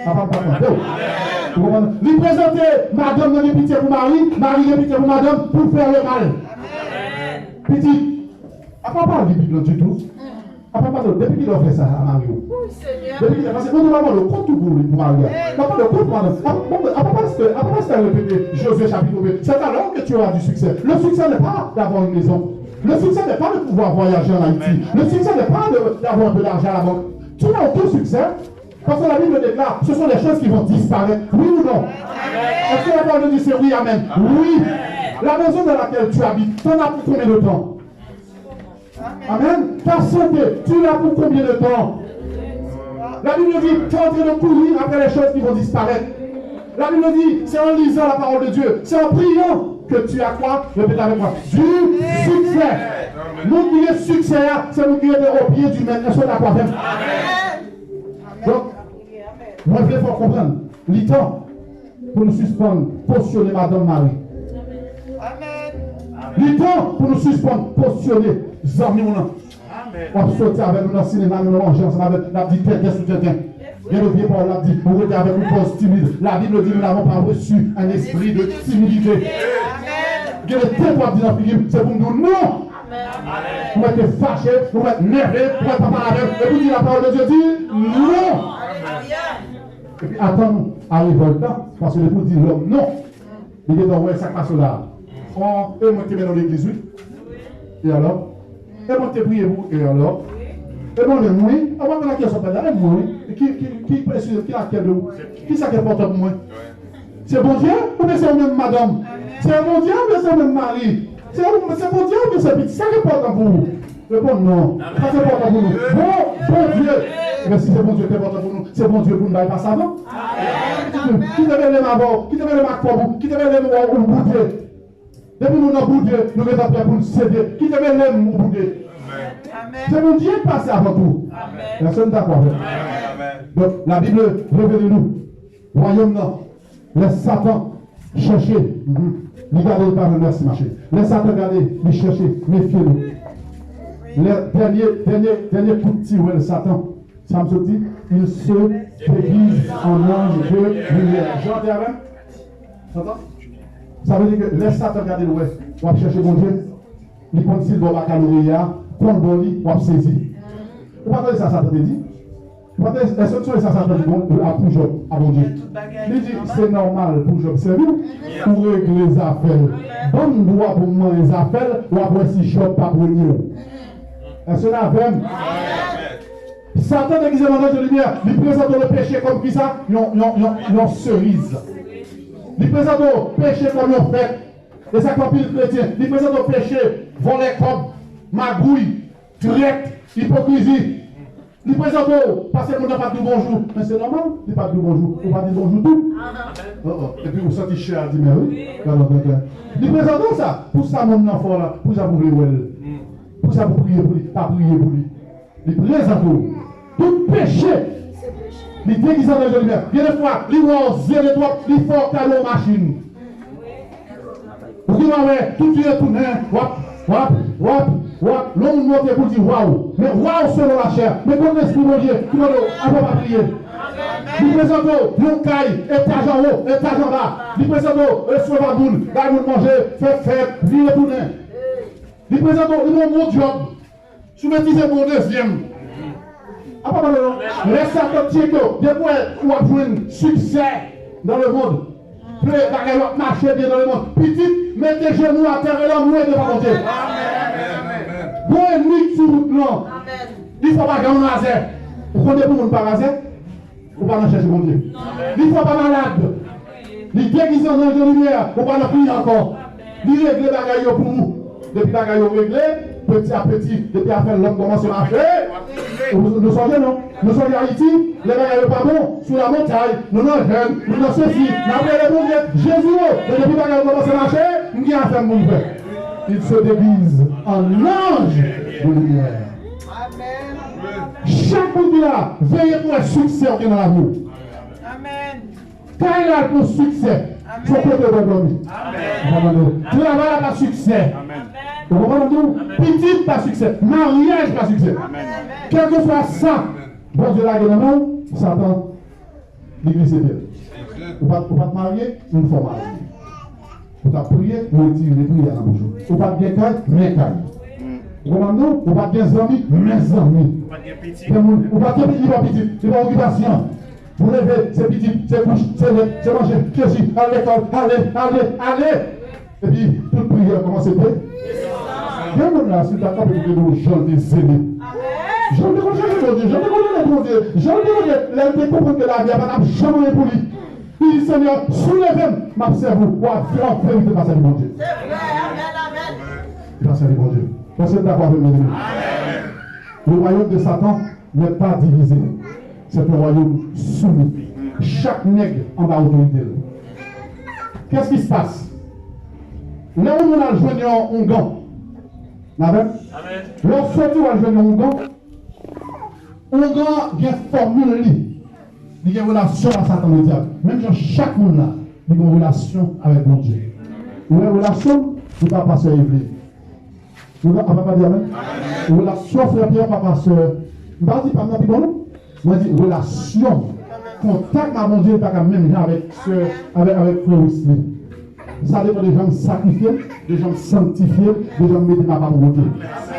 Apa m pa tande w. Ou konprann? Li prezante madanm nan gen pitye pou mari, mari gen pitye pou madanm pou fè le mal. Pitit, apa w pa li Bib lan ditou? Apa, padon, depi kilè w fè sa a mari w? Depi kilè? Paske Bondye pa mande w kont tou pou, pou mari a. L ap mande w kont madanm. Apa, bon, apa pastè, apa pastè repete Josué chapitre deux? C'est alors que tu auras du succès. Le succès n'est pas d'avoir une maison. Le succès n'est pas de pouvoir voyager en Haïti. Le succès n'est pas de, d'avoir un peu d'argent à la banque. Tu n'as aucun succès. Parce que la Bible déclare, ce sont des choses qui vont disparaître. Oui ou non? Est-ce que la parole de Dieu c'est oui, amen? Oui. La maison dans laquelle tu habites, t'en as pour combien de temps? Amen. Ta santé, tu l'as pour combien de temps? La Bible dit, t'es en train de courir après les choses qui vont disparaître. La Bible dit, c'est en lisant la parole de Dieu, c'est en priant que tu as quoi? Répète avec moi. Du succès. Moun ki gen siksè a, se moun ki rete o pye di mèt. Èske w dakò avè m? Donk, mwen vle fè w konprann, li tan pou nou sispann kosyone madanm mari. Li tan pou nou sispann kosyone zanmi w lan. W ap soti avè nou nan sinema, nou nan manje ansanm avè l, l ap di tenten sou tenten. Gen de vye pawòl l ap di, ou rete avè l, ou pòz timid. La Bible dit, nous n'avons pas reçu un esprit de timidité. Gen de tenten w ap di nan figi m, se pou m di w non. Ou mèt te fache, ou mèt nève, ou mèt pa pale avè l. Epi w di la parole de Dieu dit non. Epi atann a revòlt lan, paske depi w di lòm non, li gentan wè sa k pase w la. Bon, e mwen ki te mennen w legliz, wi. E alò? E mwen ki te priye pou, e alò? E mwen menm, wi. Ou pa konn a kiyès w ap pale la, e mwen, wi. Ki, ki, ki, ki, ki lakèl de ou? Ki sa k enpòtan pou mwen? Se Bondye oubyen se ou menm, madanm? Se Bondye oubyen se ou menm, mari? Se ou, se Bondye oubyen se pitit? Sa k enpòtan pou ou? Reponn non. Sa k enpòtan pou nou. Bon, Bondye. Men si se Bondye ki enpòtan pou nou, se Bondye pou nou bay pase avan. Kite, kite mele m avè w, kite mele m ak kòb ou, kite mele m wè w boude. Depi moun nan boude, nou gentan prè pou n sede. Kite mele m ou boude. Se Bondye k pase avan tou. Pèsonn dakò avè m? Donk, Labib revele nou wayòm nan. Lè Satan chèche, mhm, li gade, li pa jwenn, mèsi, mache. Lè Satan gade, li chèche, mefye nou. Lè dènye, dènye, dènye kout tiwèl Satan, sa m sot di, il se déguise en ange de lumière. Jan te avè m? Satan? Sa vle di ke lè Satan gade l wè w ap chèche Bondye, li konn si l ba w bakaloreya, kon l ba w li, w ap sezi. Ou pa tande sa Satan te di? Ou pa tande, èske w sonje sa Satan di bon, a pou Jòb, a Bondye? Li di, se nòmal pou Jòb sèvi w, ou regle zafè l. Ban m dwa pou m manyen zafè l, w ap wè si Jòb p ap renye w. Èske n avè m? Satan degize an ange de limyè, li prezante w le peche kòm kisa? Yon, yon, yon, yon seriz. Li prezante w peche kòm yon fèt. E sa k fè anpil kretyen, li prezante w peche, vòlè kòb, magouy, trèt, ipokrizi. Li prezante w, paske moun nan pa t di w bonjou. Men se nòmal, li pa t di w bonjou. Ou pa di l bonjou tou. Oh, oh. Epi ou santi chè a di, men wi. Gade, gade, gade. Li prezante w sa. Pou sa moun nan fè w la, pou sa pou vle wè l. Pou sa pou priye pou li, pa priye pou li. Li prezante w tout peche. Li degize an ange de limyè. Gen de fwa, li wè w zele twòp, li fè w kado yon machin. Ou gentan wè, tout vire tounen, w ap, w ap, w ap, w ap. Lè yon moun monte pou l di waw. Men waw selon lachè. Men kot lespri Bondye ki mande w, apa w pa priye? Li prezante w yon kay, etaj anwo, etaj anba. Li prezante w resevwa moun, bay moun manje, fè fèt, vire tounen. Li prezante w, li ba w yon bon djòb. Si w metize pou yon dezyèm. Apa pale non. Lè Satan tcheke w, depi w ap jwenn siksè dans le monde, ple bagay yo ap mache byen dans le monde, pitit, mete jenou atè, rele anmwe devan Bondye. Gon enmi k sou wout lan. Li fè w pa janm razè. Ou konn depi moun pa razè? Ou pa nan chèche Bondye. Li fè w pa malad. Li degize an anj de limyè. Ou pa nan priye ankò. Li regle bagay yo pou ou. Depi bagay yo regle, peti a peti, depi afè lòm kòmanse mache, ou, nou sonje non? Nou sonje Ayiti, lè bagay yo pa bon, sou lamontay, nou nan jèn, nou nan sesi, n ap rele Bondye, Jezi o, men depi bagay yo kòmanse mache, m gen afè m pou m fè. Il se déguise en ange de lumière. Chak moun ki la, veye pou wè siksè w gen nan lavi w. Kay la pou siksè. Se yon kote w dòmi. Travay la pa siksè. Ou konprann m di w? Pitit pa siksè. Maryaj pa siksè. Kèlkeswa sa Bondye lage nan men w, Satan li glise pye l. Ou pa t, ou pa t marye, m fè w marye. Ou t ap priye, m retire priyè nan bouch ou. Ou pa t gen kay, men kay. Ou konprann non? Ou pa t gen zanmi, men zanmi. Gen moun, ou pa gen pitit, li pa pitit, li pa okipasyon. Pou leve, se pitit, se kouch, se lèt, se manje, se ji, al lekòl, ale, ale, ale. Epi, tout priyè kòmanse de. Gen moun la, si l ta kanpe pou te di w jan l te zele. Jan l te konn chèche Bondye, jan l te konn rele Bondye, jan l te rele, lè l te konprann ke lavi a pa t ap janm anyen pou li. Li di, Senyè, si w leve m, m ap sèvi w. W ap, an verite, w ap sèvi Bondye. Se vre, amèn, amèn. Li pa sèvi Bondye. Èske w dakò avè m, mezanmi? Le royaume de Satan n'est pas divisé. C'est un royaume soumis. Chak nèg anba otorite l. Qu'est-ce qui se passe? Lè yon moun al jwenn yon oungan, n avè m? Lè w soti w al jwenn yon oungan, oungan gen fòmil li. Li gen relasyon ak Satan Ledyab. Menm jan chak moun la, li gen yon relasyon avèk Bondye. Ou wè relasyon, li pa pastè Evelyn. Ou wè, apa pa di amèn? Relasyon frè Pyè, pa pastè. M pa di pa m nan pi bon, non. Mwen di relasyon. Kontak m ak Bondye, li pa ka menm jan avèk sè, avèk, avèk frè Wesley. Sa depann de jan m sakrifye m, de jan m sanktifye m, de jan m mete m apa pou Bondye.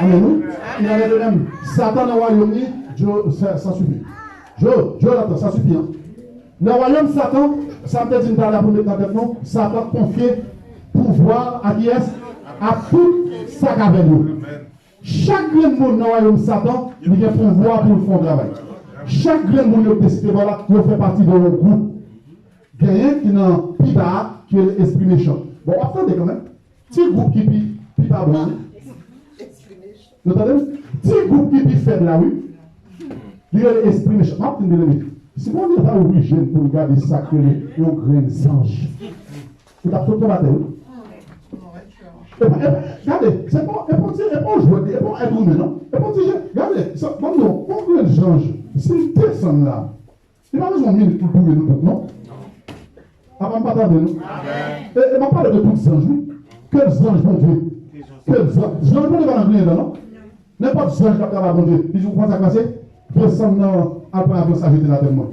Amèn, wi. Il en est de même. Satan nan wayòm li, Dyo, sa, sa sifi. Dyo, Dyo, Satan, sa sifi, an. Nan wayòm Satan, sa m te di m talè a pou m met nan tèt nou, Satan konfye pouvwa a kiyès? A tout sa k avè l yo. Chak grenn moun nan wayòm Satan, li gen pouvwa pou l fè yon travay. Chak grenn moun yo deside ba la, yo fè pati de yon gwoup. Genyen ki nan pi ba a, ki rele espri mechan. Bon, w ap tande kanmenm. Ti gwoup ki pi, pi pa bon, wi. Nou tande m? Ti gwoup ki pi fèb la, wi. Li rele espri mechan. M ap fin byen eme. Si Bondye ta ouvri je n pou l gade sa k rele yon grenn zanj, ou t ap sot tonbe atè, wi. E pa, e pa, gade, se pa, e pa ti, e pa yon jwèt, e pa yon èt imen, non. E pa ti je, gade, sa, ban m di w, yon grenn zanj, si l desann la, li pa bezwen yon minit pou l touye nou tout, non. Apa m pa tande, non? E, e m ap pale de tout zanj, wi. Ke zanj Bondye. Ke zanj, zanj Bondye pa nan griyen dan, non. Nenpòt zanj k ap travay Bondye, li di, ou konn sa k pase? Desann nan, al pran avyon sa jete l atè mwen.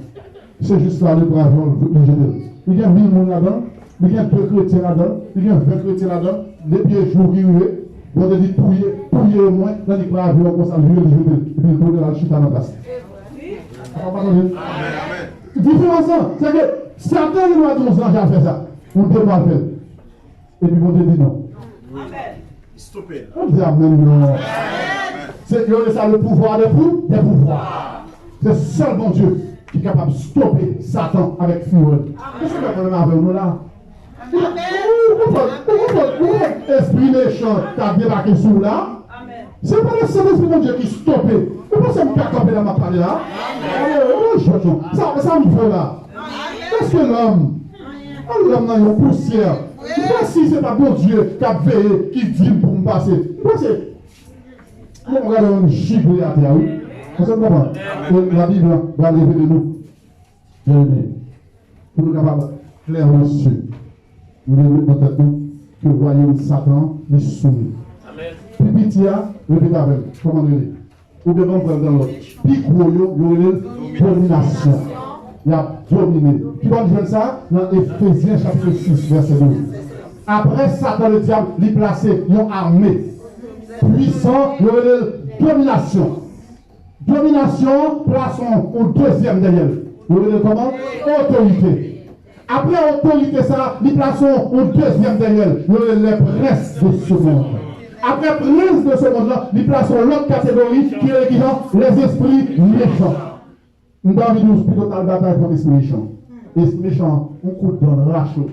Se jis la, li pran avyon, li jete l. Li gen mil moun ladan l, li gen de kretyen ladan l, li gen ven kretyen ladan l. Depi e jou ki rive, Bondye di, touye, touye yo mwen, nan li pran avyon konsa, li vire, li jete l. Epi li tounen al chita nan plas li. Apa w pa tande? Diferans lan, se ke Satan li dwa di yon zanj al fè sa, yon demon al fè l. Epi Bondye di non. Amèn. Stop it. Ou di amèn non. Se yo rele sa le pouvoir des pou, des pouvoirs. Se sèl Bondye ki kapab stope Satan avèk firè l. Èske m pa menm avè nou la? Ou konprann, ou konprann, ou konprann espri mechan k ap debake sou w la? Se pa le Sentespri Bondye ki stope. Ou panse m ka kanpe la m ap pale la? Ou nan jwèt non. Sa, sa m vo la? Èske lòm, an lòm nan yon pousyè? Ou kwè si se pa Bondye k ap veye, ki di m pou m pase? Ou panse? Mwen gade yon jigle atè a, wi. Èske w konprann? E Labib la pral revele nou. Byeneme, pou nou kapab klè mesye, nou dwe met nan tèt nou ke wayòm Satan li soumi. Pi piti a, repete avè m, kòman l rele? Oubyen ban m pran l nan lòd. Pi gwo yo, yo rele l dominasyon. Y ap domine. Ki bò n jwenn sa? Nan Efezyen chapit sis, vèsè douz. Apre Satan Ledyab, li plase yon ame pwisan, yo rele l dominasyon. Dominasyon an plase yon, yon dezyèm dèyè l. Yo rele l kòman? Otorite. Apre otorite sa a, li plase yon, yon dezyèm dèyè l. Yo rele l les princes de ce monde. Apre princes de ce monde lan, li plase yon lòt kategori ki rele kijan? Les esprits méchants. M ta anvi di w pito t al batay kont espri mechan. Espri mechan, yon kout dan l rache w.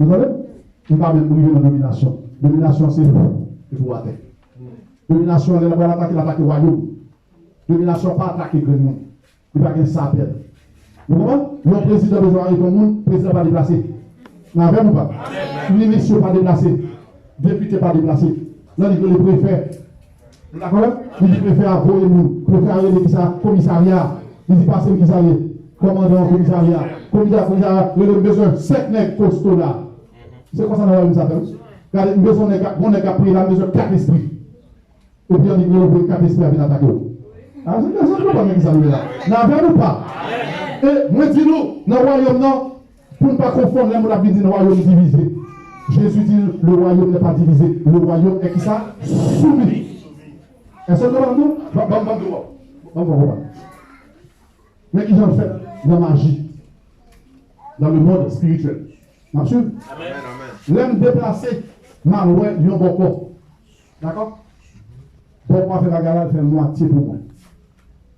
Ou tande? M pa menm rive nan dominasyon. Dominasyon se vou epi w atè. Dominasyon, lè l ap atake, l atake wayòm. Dominasyon pa atake grenn moun. Li pa gen sa a pèd. Ou konprann? Lè yon prezidan bezwen arete yon moun, prezidan pa deplase. N avè m ou pa? Minis yo pa deplase. Depite pa deplase. Nan li rele prefè. Nou dakò la? Li di prefè a voye moun. Prefè a rele kisa? Komisarya. Li di pase m kisa ye? Kòmandan komisarya. Komisarya, komisarya rele m bezwen senk nèg kosto la. Se konsa nan wayòm Satan. Gade, m bezwen nèg, gon nèg k ap priye la, m bezwen kat espri. Epi annik rele voye kat espri a vin atake w. A, se pèsòn ki pa konprann ki sa nou ye la. N avè m ou pa? E mwen di nou, nan wayòm nan, pou n pa konfonn lè moun ap vin di nan wayòm divize. Jezi di, le royaume n'est pas divisé. Le royaume est kisa? Soumis. Èske nou konprann tou? Ban m di w. Ban m fè w konprann. Men ki jan l fèt nan maji, dans le monde spirituel. N ap swiv? Amèn. Lè m deplase, m al wè yon bòkò. Dakò? Bòkò a fè bagay la, l fè l mwatye pou mwen.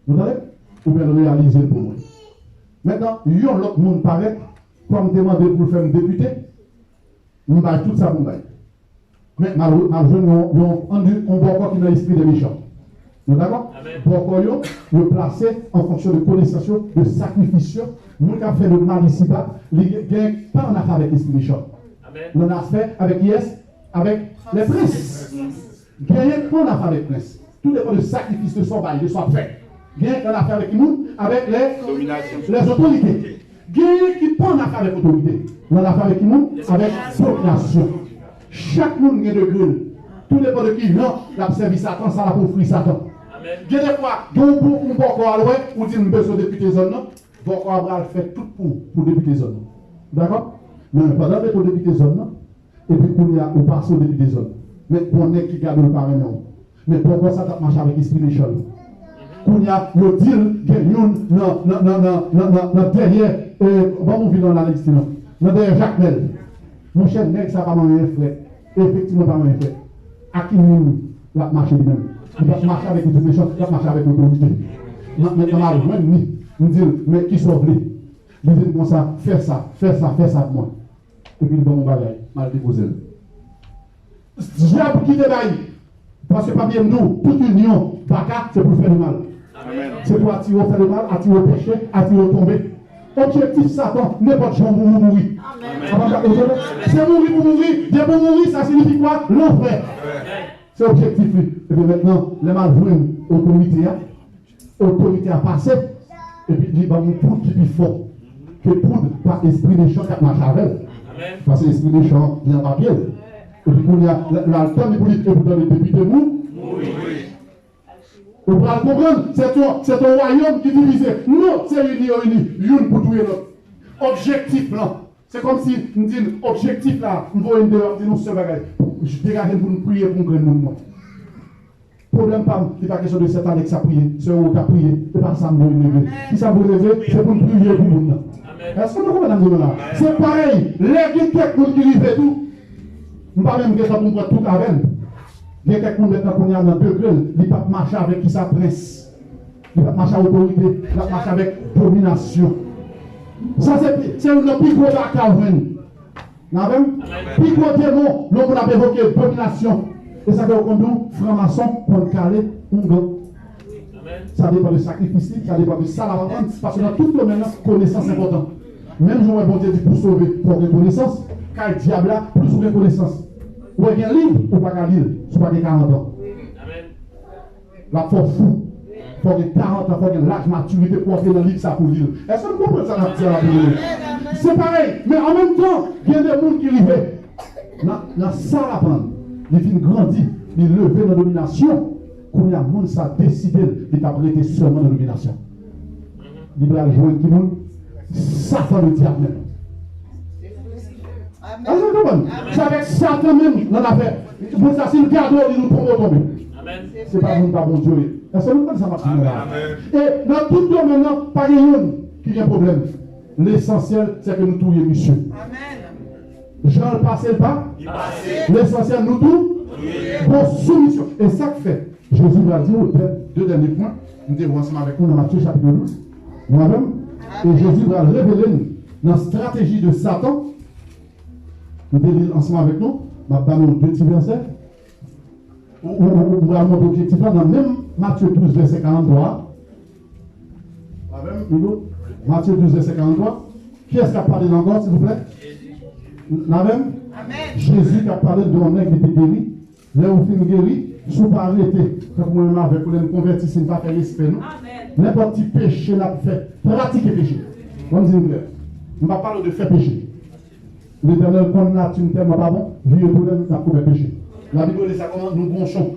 Nou tande? Oubyen l reyalize l pou mwen. Mentnan, yon lòt moun parèt, kòm m te mande l pou l fè m depite, m bay tout sa pou m bay. Men, m al, m al jwenn yon, yon, yon, yon bòkò ki nan espri de mechan. Nou dakò? Amèn. Bòkò yo, yo plase an fonksyon de konesans yo, de sakrifis yo. Moun k ap fè le mal isiba, li gen, gen pa annafè avèk espri mechan. Amèn. Li annafè avèk kiyès? Avèk les princes. Genyen pa annafè avèk prens. Tout depann de sakrifis, de sa w bay, de sa w ap fè. Genyen ki annafè avèk ki moun? Avèk les, les autorités. Genyen ki pa annafè avèk otorite. Li annafè avèk ki moun? Avèk dominasyon. Chak moun gen degre l. Tout depann de ki jan l ap sèvi Satan, sa l ap ofri Satan. Amèn. Gen de fwa, gen yon, yon bòkò al wè, ou di m bezwen depite zòn nan. Bòkò a pral fè tout pou, pou depite zòn nan. Dakò? Men pandan l mete w depite zòn nan, epi kounye a, ou pase w depite zòn. Men gon nèg ki gade w pa renmen w. Men bòkò sa t ap mache avèk espri mechan l. Kounye a, yo di l gen youn nan, nan, nan dèyè, e, ban m yon vil nan Ayiti non. Nan dèyè Jakmèl. Monchè, nèg sa pa manyen frèt. Efektivman, pa manyen frèt. A ki moun l ap mache li menm? Li p ap mache avèk espri mechan, l ap mache avèk otorite. Nan, mentnan, m al jwenn li. M di l, men kisa w vle? Li di m konsa, fè sa, fè sa, fè sa pou mwen. Epi l ban m yon bagay, m al depoze l. Dyab ki te bay. Paske pa bliye m di w, tout inyon baka, se pou l fè nou mal. Amèn. Se pou atire w fè nou mal, atire w peche, atire w tonbe. Objektif Satan, nenpòt jan w mouri, ou mouri. Amèn. Avan sa, se mouri pou mouri. Depi w mouri, sa siyifi kwa? Lanfè. Se objektif li. Ebyen, mentnan, lè m al jwenn otorite a, otorite a pase, epi li ban m yon poud ki pi fò ke poud pa espri mechan k ap mache avè l. Amèn. Paske espri mechan an, li anba pye l. Epi kounye a, l, l al tann li pou li, epi tann li depite mou. Ou pral konprann, se yon, se yon wayòm ki divize. Non, se ini yo ini, youn pou touye lòt. Objektif lan, se kòmsi m di n objektif la, m voye n deyò, m di n yon sèl bagay. Degaje n pou n priye pou yon grenn moun mò. Pwoblèm pa m, li pa kesyon de sè Alex ap priye, sè Roro k ap priye, se pa sa m voye n leve. Kisa m voye n leve? Se pou n priye pou moun nan. Èske nou konprann sa m di nou la? Se parèy, lè gen kèk moun ki rive tou, m pa menm gen tan pou m pran tout avè l. Gen kèk moun mentnan kounye a nan degre l, li p ap mache avèk kisa? Prens. Li p ap mache ak otorite, l ap mache avèk dominasyon. Sa se, se youn nan pi gwo baka w jwenn. N avè m? Pi gwo demon, lè yon moun ap evoke dominasyon. E sa fè yo konn di w, franmason konn kale oungan. Sa depann de sakrifis li, sa depann de sa l ap aprann, paske nan tout domèn nan, konesans enpòtan. Menm jan w wè Bondye di pou sove, fò w gen konesans, kay dyab la, plis ou gen konesans. Ou wè gen liv, ou pa ka li l, si w pa gen karant an. L ap fè w fou. Fò w gen karant an, fò w gen laj matirite pou w antre nan liv sa pou w li l. Èske nou konprann sa n ap di a la pou nou? Se parèy, men an menm tan, gen de moun ki rive nan, nan sa l aprann, li fin grandi, li leve nan dominasyon, kounye a moun sa deside l, li p ap rete sèlman nan dominasyon. Li pral jwenn ki moun? Satan ledyab menm. Èske nou konprann? Se avèk Satan menm nan afè. Moun sa, si l gade w, li nou tonbe, w tonbe. Se pa moun pa Bondye w ye. Èske nou konprann sa m ap di nou la? E nan tout domèn nan, pa gen youn ki gen pwoblèm. Lesansyèl, se ke nou touye misye. Jan l pase l pa. Lesansyèl, nou tou bon soumisyon. E sa k fè Jezi pral di nou de, de dènye pwen, m te wè ansanm avèk nou nan Matye chapit douz, nou avè m? E Jezi pral revele n nan estrateji de Satan. M te li l ansanm avèk nou, m ap ba nou de ti vèsè. Ou, ou, ou, m pral montre objektif la nan menm Matye douz, vèsè karant twa a. Avè m, Milo? Matye douz, vèsè karant twa. Kiyès k ap pale la ankò, silvouplè? N avè m? Jezi k ap pale de yon nèg ki te geri. Lè ou fin geri, si w pa rete, tankou mwen menm avèk ou, lè n konvèti, si n pa fè respè nou, nenpòt ti peche n ap fè, pratike peche. Ban m di nou klè, m pa pale w de fè peche. Letènèl konn nati n tèlman pa bon, vire tounen, n ap komèt peche. Labib rele sa kòman? Nou gwonchon.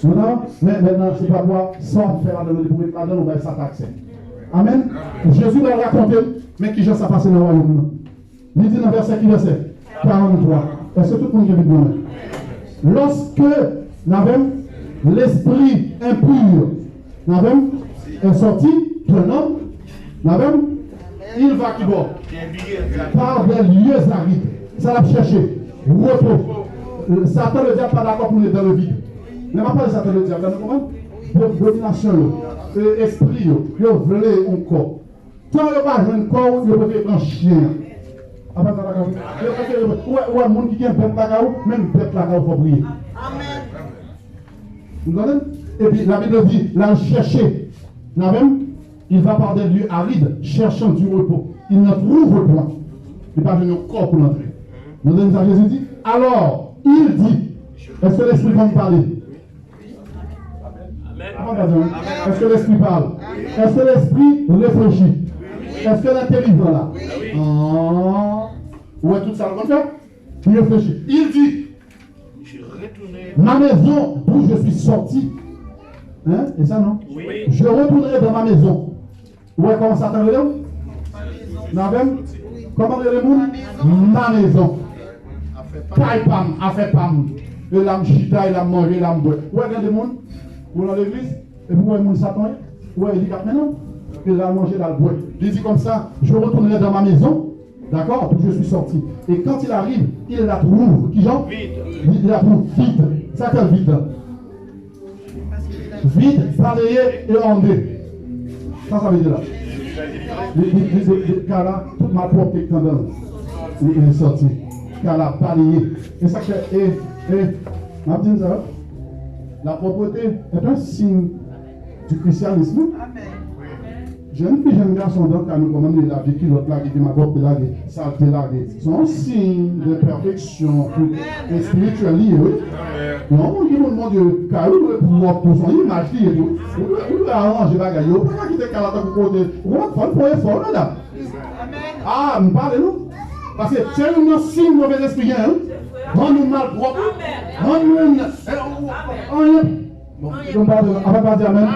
Nou nan, men mentnan, se pa pou sa w ap fè ladan l, li pou met ladan l, ou bay Satan aksè. Amèn. Jezi pral rakonte n, men kijan sa pase nan wayòm nan. Li di nan vèsè, ki vèsè? Karant twa. Èske tout moun gen Bib nan men? Lòske, n avè m, L'esprit impur, n avè m, est sorti d'un homme, n avè m, il va kibò? Par des lieux arides. Sa l ap chèche, repo. Satan, le diable, pa dakò pou nou dans le vide. Men m ap pale Satan, le diable, la, nou konprann? Dom-, dominasyon yo, e, espri yo, yo vle yon kò. Tan yo pa jwenn kò w, yo prefere pran chen an. Apa sa lakay ou? Yo prefere, ou wè, ou wè moun ki gen bèt lakay ou, menm bèt lakay ou fò priye. Vous entendez? Epi la Bible di, l al chèche. N avè m, il va par des lieux arides, cherchant du repos. Il n'en trouve point. Li pa jwenn yon kò pou l antre. Vous entendez sa Jezi di? Alors, il dit, èske lespri konn pale? Amen. Amen. Est-ce que l'esprit parle? Est-ce que l'esprit réfléchit? Est-ce que l'intelligent là? Ah. Ou wè tout sa l konn fè? Li reflechi. Il dit, ma maison d'où je suis sorti. Hein? E sa non? Oui. Je retournerai dans ma maison. Ou wè kòman Satan rele w? N avè m? Kòman rele moun? Ma maison. Kay pa m, afè pa m. E la m chita, e la m manje, e la m bwè. Ou wè gen de moun, ou nan legliz, epi ou wè moun Satan ye, ou wè li k ap mennen w. E l al manje, l al bwè. Li di konsa, je retournerai dans ma maison, d'accord, d'où je suis sorti. Et quand il arrive, il la trouve, kijan? Vide. Il la trouve vide. Sa k ap vide? Vide, baleye e orne. Sa sa vle di la? Li, li, li, li, li, kay la, tout malpwòpte ki t anndan l, li, li sòti. Kay la baleye. E sa k fè, e, e, m ap di n sa, la propreté est un signe du christianisme. Jèn fi, jèn gason, dan ka nou kòmanse lage kilòt, lage de malpwòpte, lage salte, lage. Se yon siy de pèfeksyon espirityèl li ye, wi. Yon moun ki moun Bondye, kay ou dwe pwòp tou, se yon imaj li ye tou. Ou dwe, ou dwe aranje bagay yo. Ou pa ka kite kay la tankou kote. Ou konprann? Fò n fè yon efò, wi, medam. A, m pale, non? Paske se youn nan siy move lespri genyen, wi. Rann moun malpwòp, wi. Rann moun, eh, anyen. Bon, nou pa, apa pa di amèn?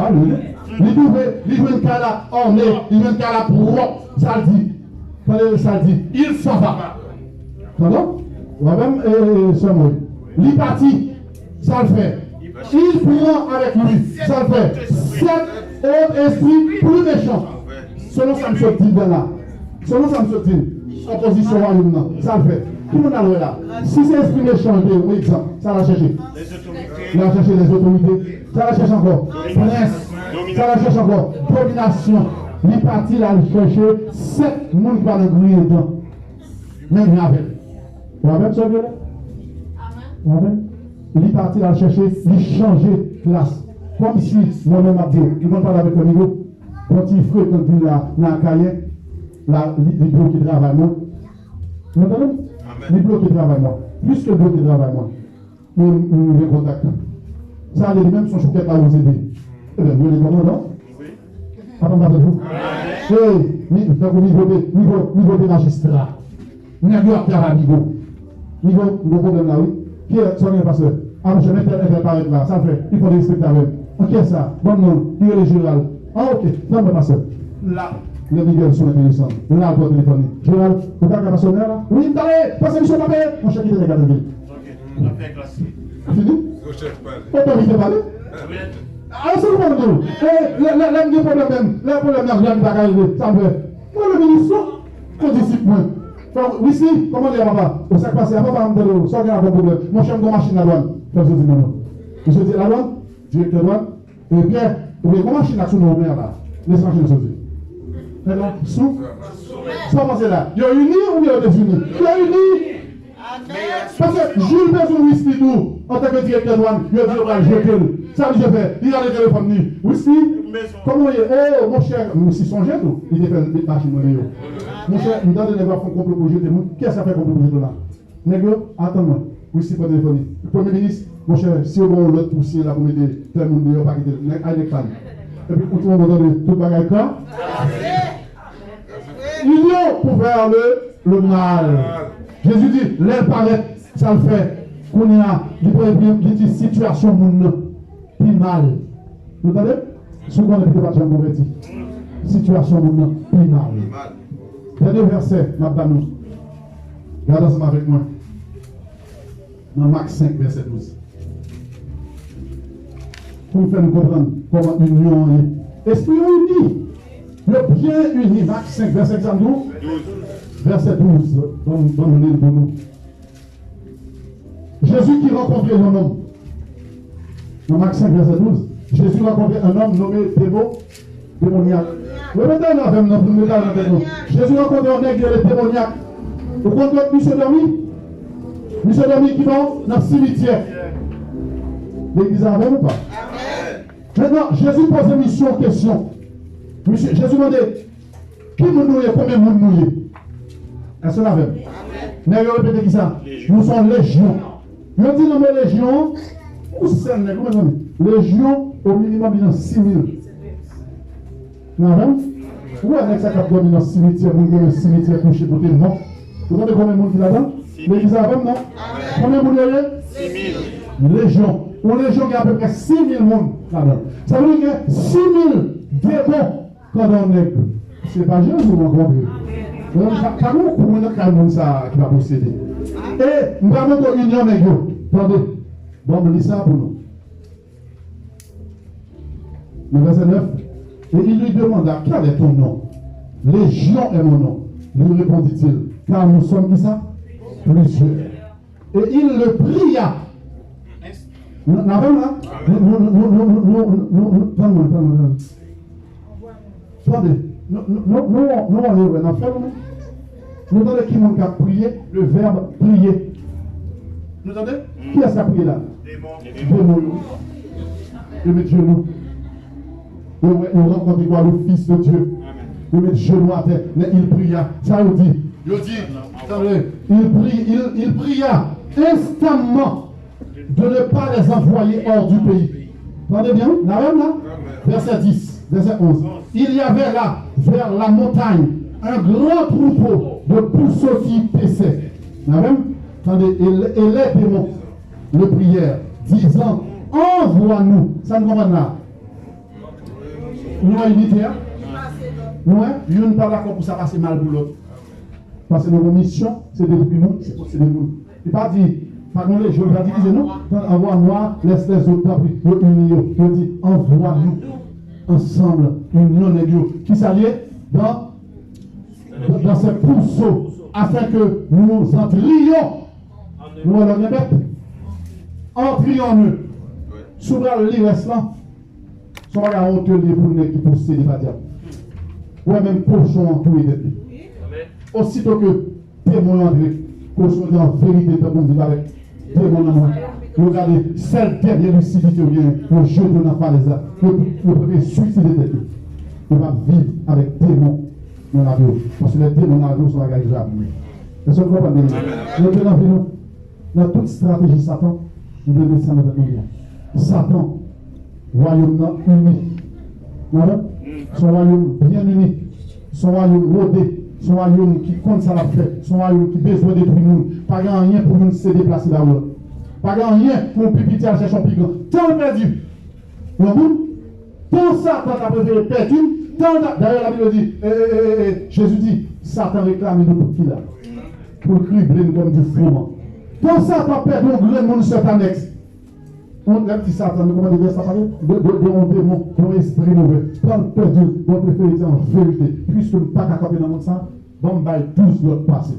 Alelouya. Li twouve, li jwenn kay la orne, li jwenn kay la pwòp. Sa l di? Tande sa l di. Il s'en va. Tande? Ou avè m, e, e, sè mwen. Li pati. Sa l fè? Il prend avec lui. Sa l fè? Sept autres esprits plus méchants. Selon sa m sot di la. Selon sa m sot di, opozisyon wayòm nan, sa l fè? Ki moun al wè la? Si se espri mechan te, yon egzanp, sa l al chèche? Li al chèche lèzotorite. Sa l al chèche ankò? Prens. Sa l al chèche ankò? Dominasyon. Li pati, l al chèche sèt moun ki pa nan griyen dan. Menm jan avè l. Ou avè m, sè Vyola? Ou avè m? Li pati, l al chèche, li chanje klas. Kòmsi, mwen menm, m ap di w, m konn pale avèk Remigo. Bon ti frekan vin la nan Akayè, la, li, li bloke travay mwen. Ou tande m? Li bloke travay mwen. Piske l bloke travay mwen, mwen, mwen gen kontak. Sa ale li menm, se yon choukèt la pou zede. Ebyen, mwen rele kòmandan. Apa m pa tande w? Ey, mi, tankou mi vote, mi vo-, mi vote majistra. Nèg yo ap travay Migo. Migo, m gen pwoblèm la, wi. Kiyès, sa w gen, pastè? A, monchè, men tèl entèl parèt la. Sa l fè? Li fò derespekte avè m. An, kiyès sa? Ban m non l. Li rele Jeral. A, oke. Ban mwen, pastè. La, lè Miguel sou enteresan. La, l pran telefòn li. Jeral, ou ka ka pastè mè a la? Wi, m ta peye. Pastè, misye pa peye. Monchè, kite nèg la trankil. Fini? Otorite pale. A, se nou pa nou. E, lè, lè, lè m gen pwoblèm menm, lè pwoblèm nan, jan li pa ka regle, sa m fè? Mwen le minis non, kondisip mwen. Fè, Wisly, kòman li ye papa? O, sa k pase a papa, m tande w, sa w gen avè pwoblèm? Monchè, m gon machin ladwàn. Fè m sezi non non. Misye di ladwàn, direktè dwàn, e Pyè, ou gen gon machin ak sou non w mè la. Lese machin nan sezi. Fè non, sou. Sa w panse la? Yo ini oubyen yo dezini? Yo ini! Paske Jules bezwen Wisly tou, antanke direktè dwàn, yo di yo pral jete l. Sa misye fè? Li rale telefòn li. Wisly, kòman w ye? O, monchè, m si sonje tou. Li te fè l met machin mwen deyò. Monchè, m tande nèg yo ap fè yon konplo pou jete mwen. Kiyès k ap fè konplo pou jete w la? Nèg yo, atann mwen. Wisly pran telefòn li. Premye minis, monchè, si yo ba w lòd pou siyen la pou mete tèl moun deyò, pa kite l. Nèg, ay nèg pa l. Epi, ou ti moman tande tout bagay ka. Union pour faire le, le mal. Jezi di, lè l parèt, sa l fè? Kounye a, li pran epi li di sitiyasyon moun nan pi mal. Nou tande? Si w konnen Pita pa t janm konvèti, sitiyasyon moun nan pi mal. Dènye vèsè m ap ba nou. Gade ansanm avèk mwen. Nan Mak senk, vèsè douz. pou m fè n konprann kòman inyon an ye. Espri yo ini. Yo byen ini. Mak senk, vèsè ki sa m di w? Vèsè douz. Ban m, ban m li l pou nou. Jésus qui rencontrait un homme. Dans Marc cinq, verset douze, Jésus rencontrait un homme nommé démon, démoniaque. Repete l avè m nan, pou nou mete l nan tèt nou. Jezi rankontre yon nèg ki rele demonyak. Ou konn kot misye dòmi? Misye dòmi ki bò? Nan simityè. Legliz avè m ou pa? Mentnan, Jezi poze misye yon kesyon. Misye, Jezi mande, ki moun nou ye? Konbyen moun nou ye? Èske n avè m? Nèg yo repete ki sa? Nou se yon lejyon. Yo di nan mo lejyon an, yon sèl nèg, ou mezanmi. Lejyon, o minimòm, li nan sis mil. N avè m? Ou wè nèg sa k ap dòmi nan simityè, moun ki nan simityè kouche kote mò. Ou tande konbyen moun ki ladan? Legliz avè m, non? Konbyen moun yo ye? Lejyon. Yon lejyon gen apeprè sis mil moun ladan. Sa vle di gen sis mil demon pandan yon nèg. Se pa Jezi w rankontre. Mwen, pa, pa gen yon kou nan kay moun sa a ki pa posede. E m pa montre w inyon nèg yo. Tande. Bon, m li sa pou nou. Nan vèsè nèf, et il lui demanda, quel est ton nom? Légion est mon nom, lui répondit-il, car nous sommes qui ça? Plusieurs. Et il le pria. N, n avè m la? Nou, nou, tann mwen, tann mwen, tann mwen. Tande, nou, nou, nou, nou, nou, nou, nou, nou, nou tande ki moun k ap priye? Le verbe prier. Nou tande? Kiyès k ap priye la? Demon yo. Yo met jenou. Yo, yo rankontre kwa le Fils de Dieu. Yo met jenou atè, men il pria. Sa yo di? Yo di, tande, il pri-, il, il pria instamment de ne pas les envoyer hors du pays. Tande byen, wi, n avè m la? Vèsè dis, vèsè onz. Il y avait là, vers la montagne, un grand troupeau de pourceaux qui paissaient. N avè m? Tande, et, et les démons le prièrent, disant, envoie-nous. Sa n konprann la? Nou wè inite a? Nou wè? Youn pa dakò pou sa pase mal pou lòt. Paske nou gen misyon, se detwi moun, se posede moun. Li pa di, pa gen lejyon, li pa divize non. Envoie-moi, laisse les autres, tanpri, yo ini yo. Yo di, envoie-nous ensemble, inyon nèg yo. Kisa l ye? Dans, dans ces pourceaux, afin que nous entrions. Nou wè lè gen bèt. Entrions-nous. Si w pral li rès lan, se yon bagay onte l ye pou nèg ki posede pa dyab. Ou wè menm kochon an touye tèt li. Osito ke demon yo antre, kochon yo di an verite tankou m viv avèk demon nan mwen. Yo gade sèl dènye lisidite yo genyen, yo jete yo nan falèz la. Yo, yo prefere swiside tèt yo. Yo p ap viv avèk demon nan lavi yo. Paske lè demon nan lavi yo, se yon bagay grav. Èske nou konprann byen? Yo te nan vi nou. Nan tout estrateji Satan, nou dwe desann nan tèt nou byen. Satan, wayòm nan ini. N avè m? Se yon wayòm byen ini. Se yon wayòm wode. Se yon wayòm ki konn sa l ap fè. Se yon wayòm ki bezwen detwi moun. Pa gen anyen pou youn sede plas li ba yon lòt. Pa gen anyen pou yon pi piti al chèche yon pi gran. Tan l pèdi. Yon moun, tan Satan ta prefere pèdi m, tan l ta, dayè Labib di, e, e, e, e, e, Jezi di, Satan reklame nou tout ki la, pou l krible n kòm di fwoman. Tan Satan pèdi yon grenn moun sèt anèks, yon lè m di Satan, nou konprann de sa pale? De, de, de yon demon, de yon espri move. Tan l pèdi l, mwen prefere di an verite, piske m pa ka kanpe nan mond sa, ban m bay douz lòt pase.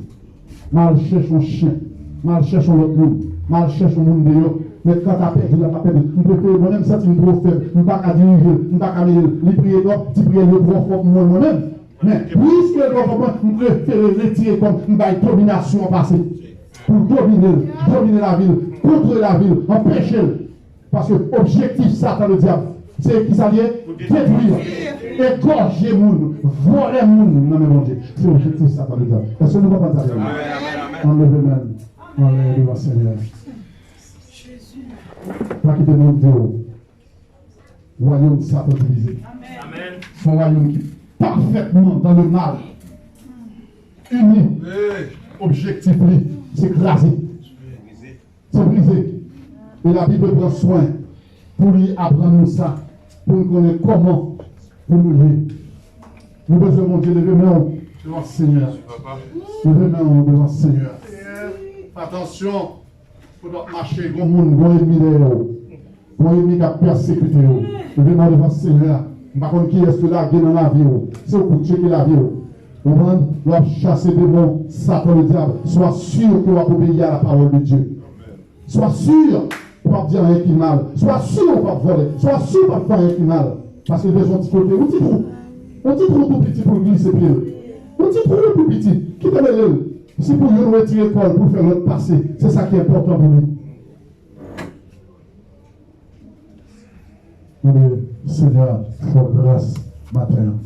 M al chèche yon chen. M al chèche yon lòt moun. M al chèche yon moun deyò. Men kanta pèdi la, m ap pèdi. M prefere, mwen menm m santi m twò fèb. M pa ka dirije l. M pa ka mele l. Li priye twòp, ti priyè l yo twò fò pou mwen, mwen menm. Men, piske l twò fò pou mwen, m prefere retire kò m, m bay dominasyon an pase. Pou l domine l, domine lavi l, kontwole lavi l, anpeche l. Paske objektif Satan ledyab, se ki sa l ye? Detwi, egòje moun, vòlè moun nan men Bondye. Se objektif Satan ledyab. Èske nou konprann sa byen? Ann leve men n anlè devan Senyè. Pa kite moun di w, wayòm Satan divize. Se yon wayòm ki pafètman dans le mal. Ini. Objektif li, se kraze. Se brize. E Labib pran swen pou li aprann nou sa, pou nou konnen kòman pou nou ye. Nou bezwen Bondye. Leve men w devan Senyè. Leve men w devan Senyè. Atansyon, pandan w ap mache, gon moun, gon ènmi dèyè w. Gon ènmi k ap pèsekite w. Leve men w devan Senyè a. M pa konn kiyès ki lage nan lavi w. Se ou k tcheke lavi w. Ou konprann? L ap chase demon, Satan, le diable. Sois sûr que w ap obeyi a la parole de Dieu. Sois sûr ou p ap di anyen ki mal. Sois sûr ou p ap vòlè. Sois sûr ou p ap fè anyen ki mal. Paske l bezwen yon ti kote, yon ti twou. Yon ti twou tou piti pou l glise pye l. Yon ti twou tou piti. Kite l rele l. Si pou youn retire kò l pou l fè lòt pase, se sa ki enpòtan pou li. Mande Senyè a fè w gras maten an.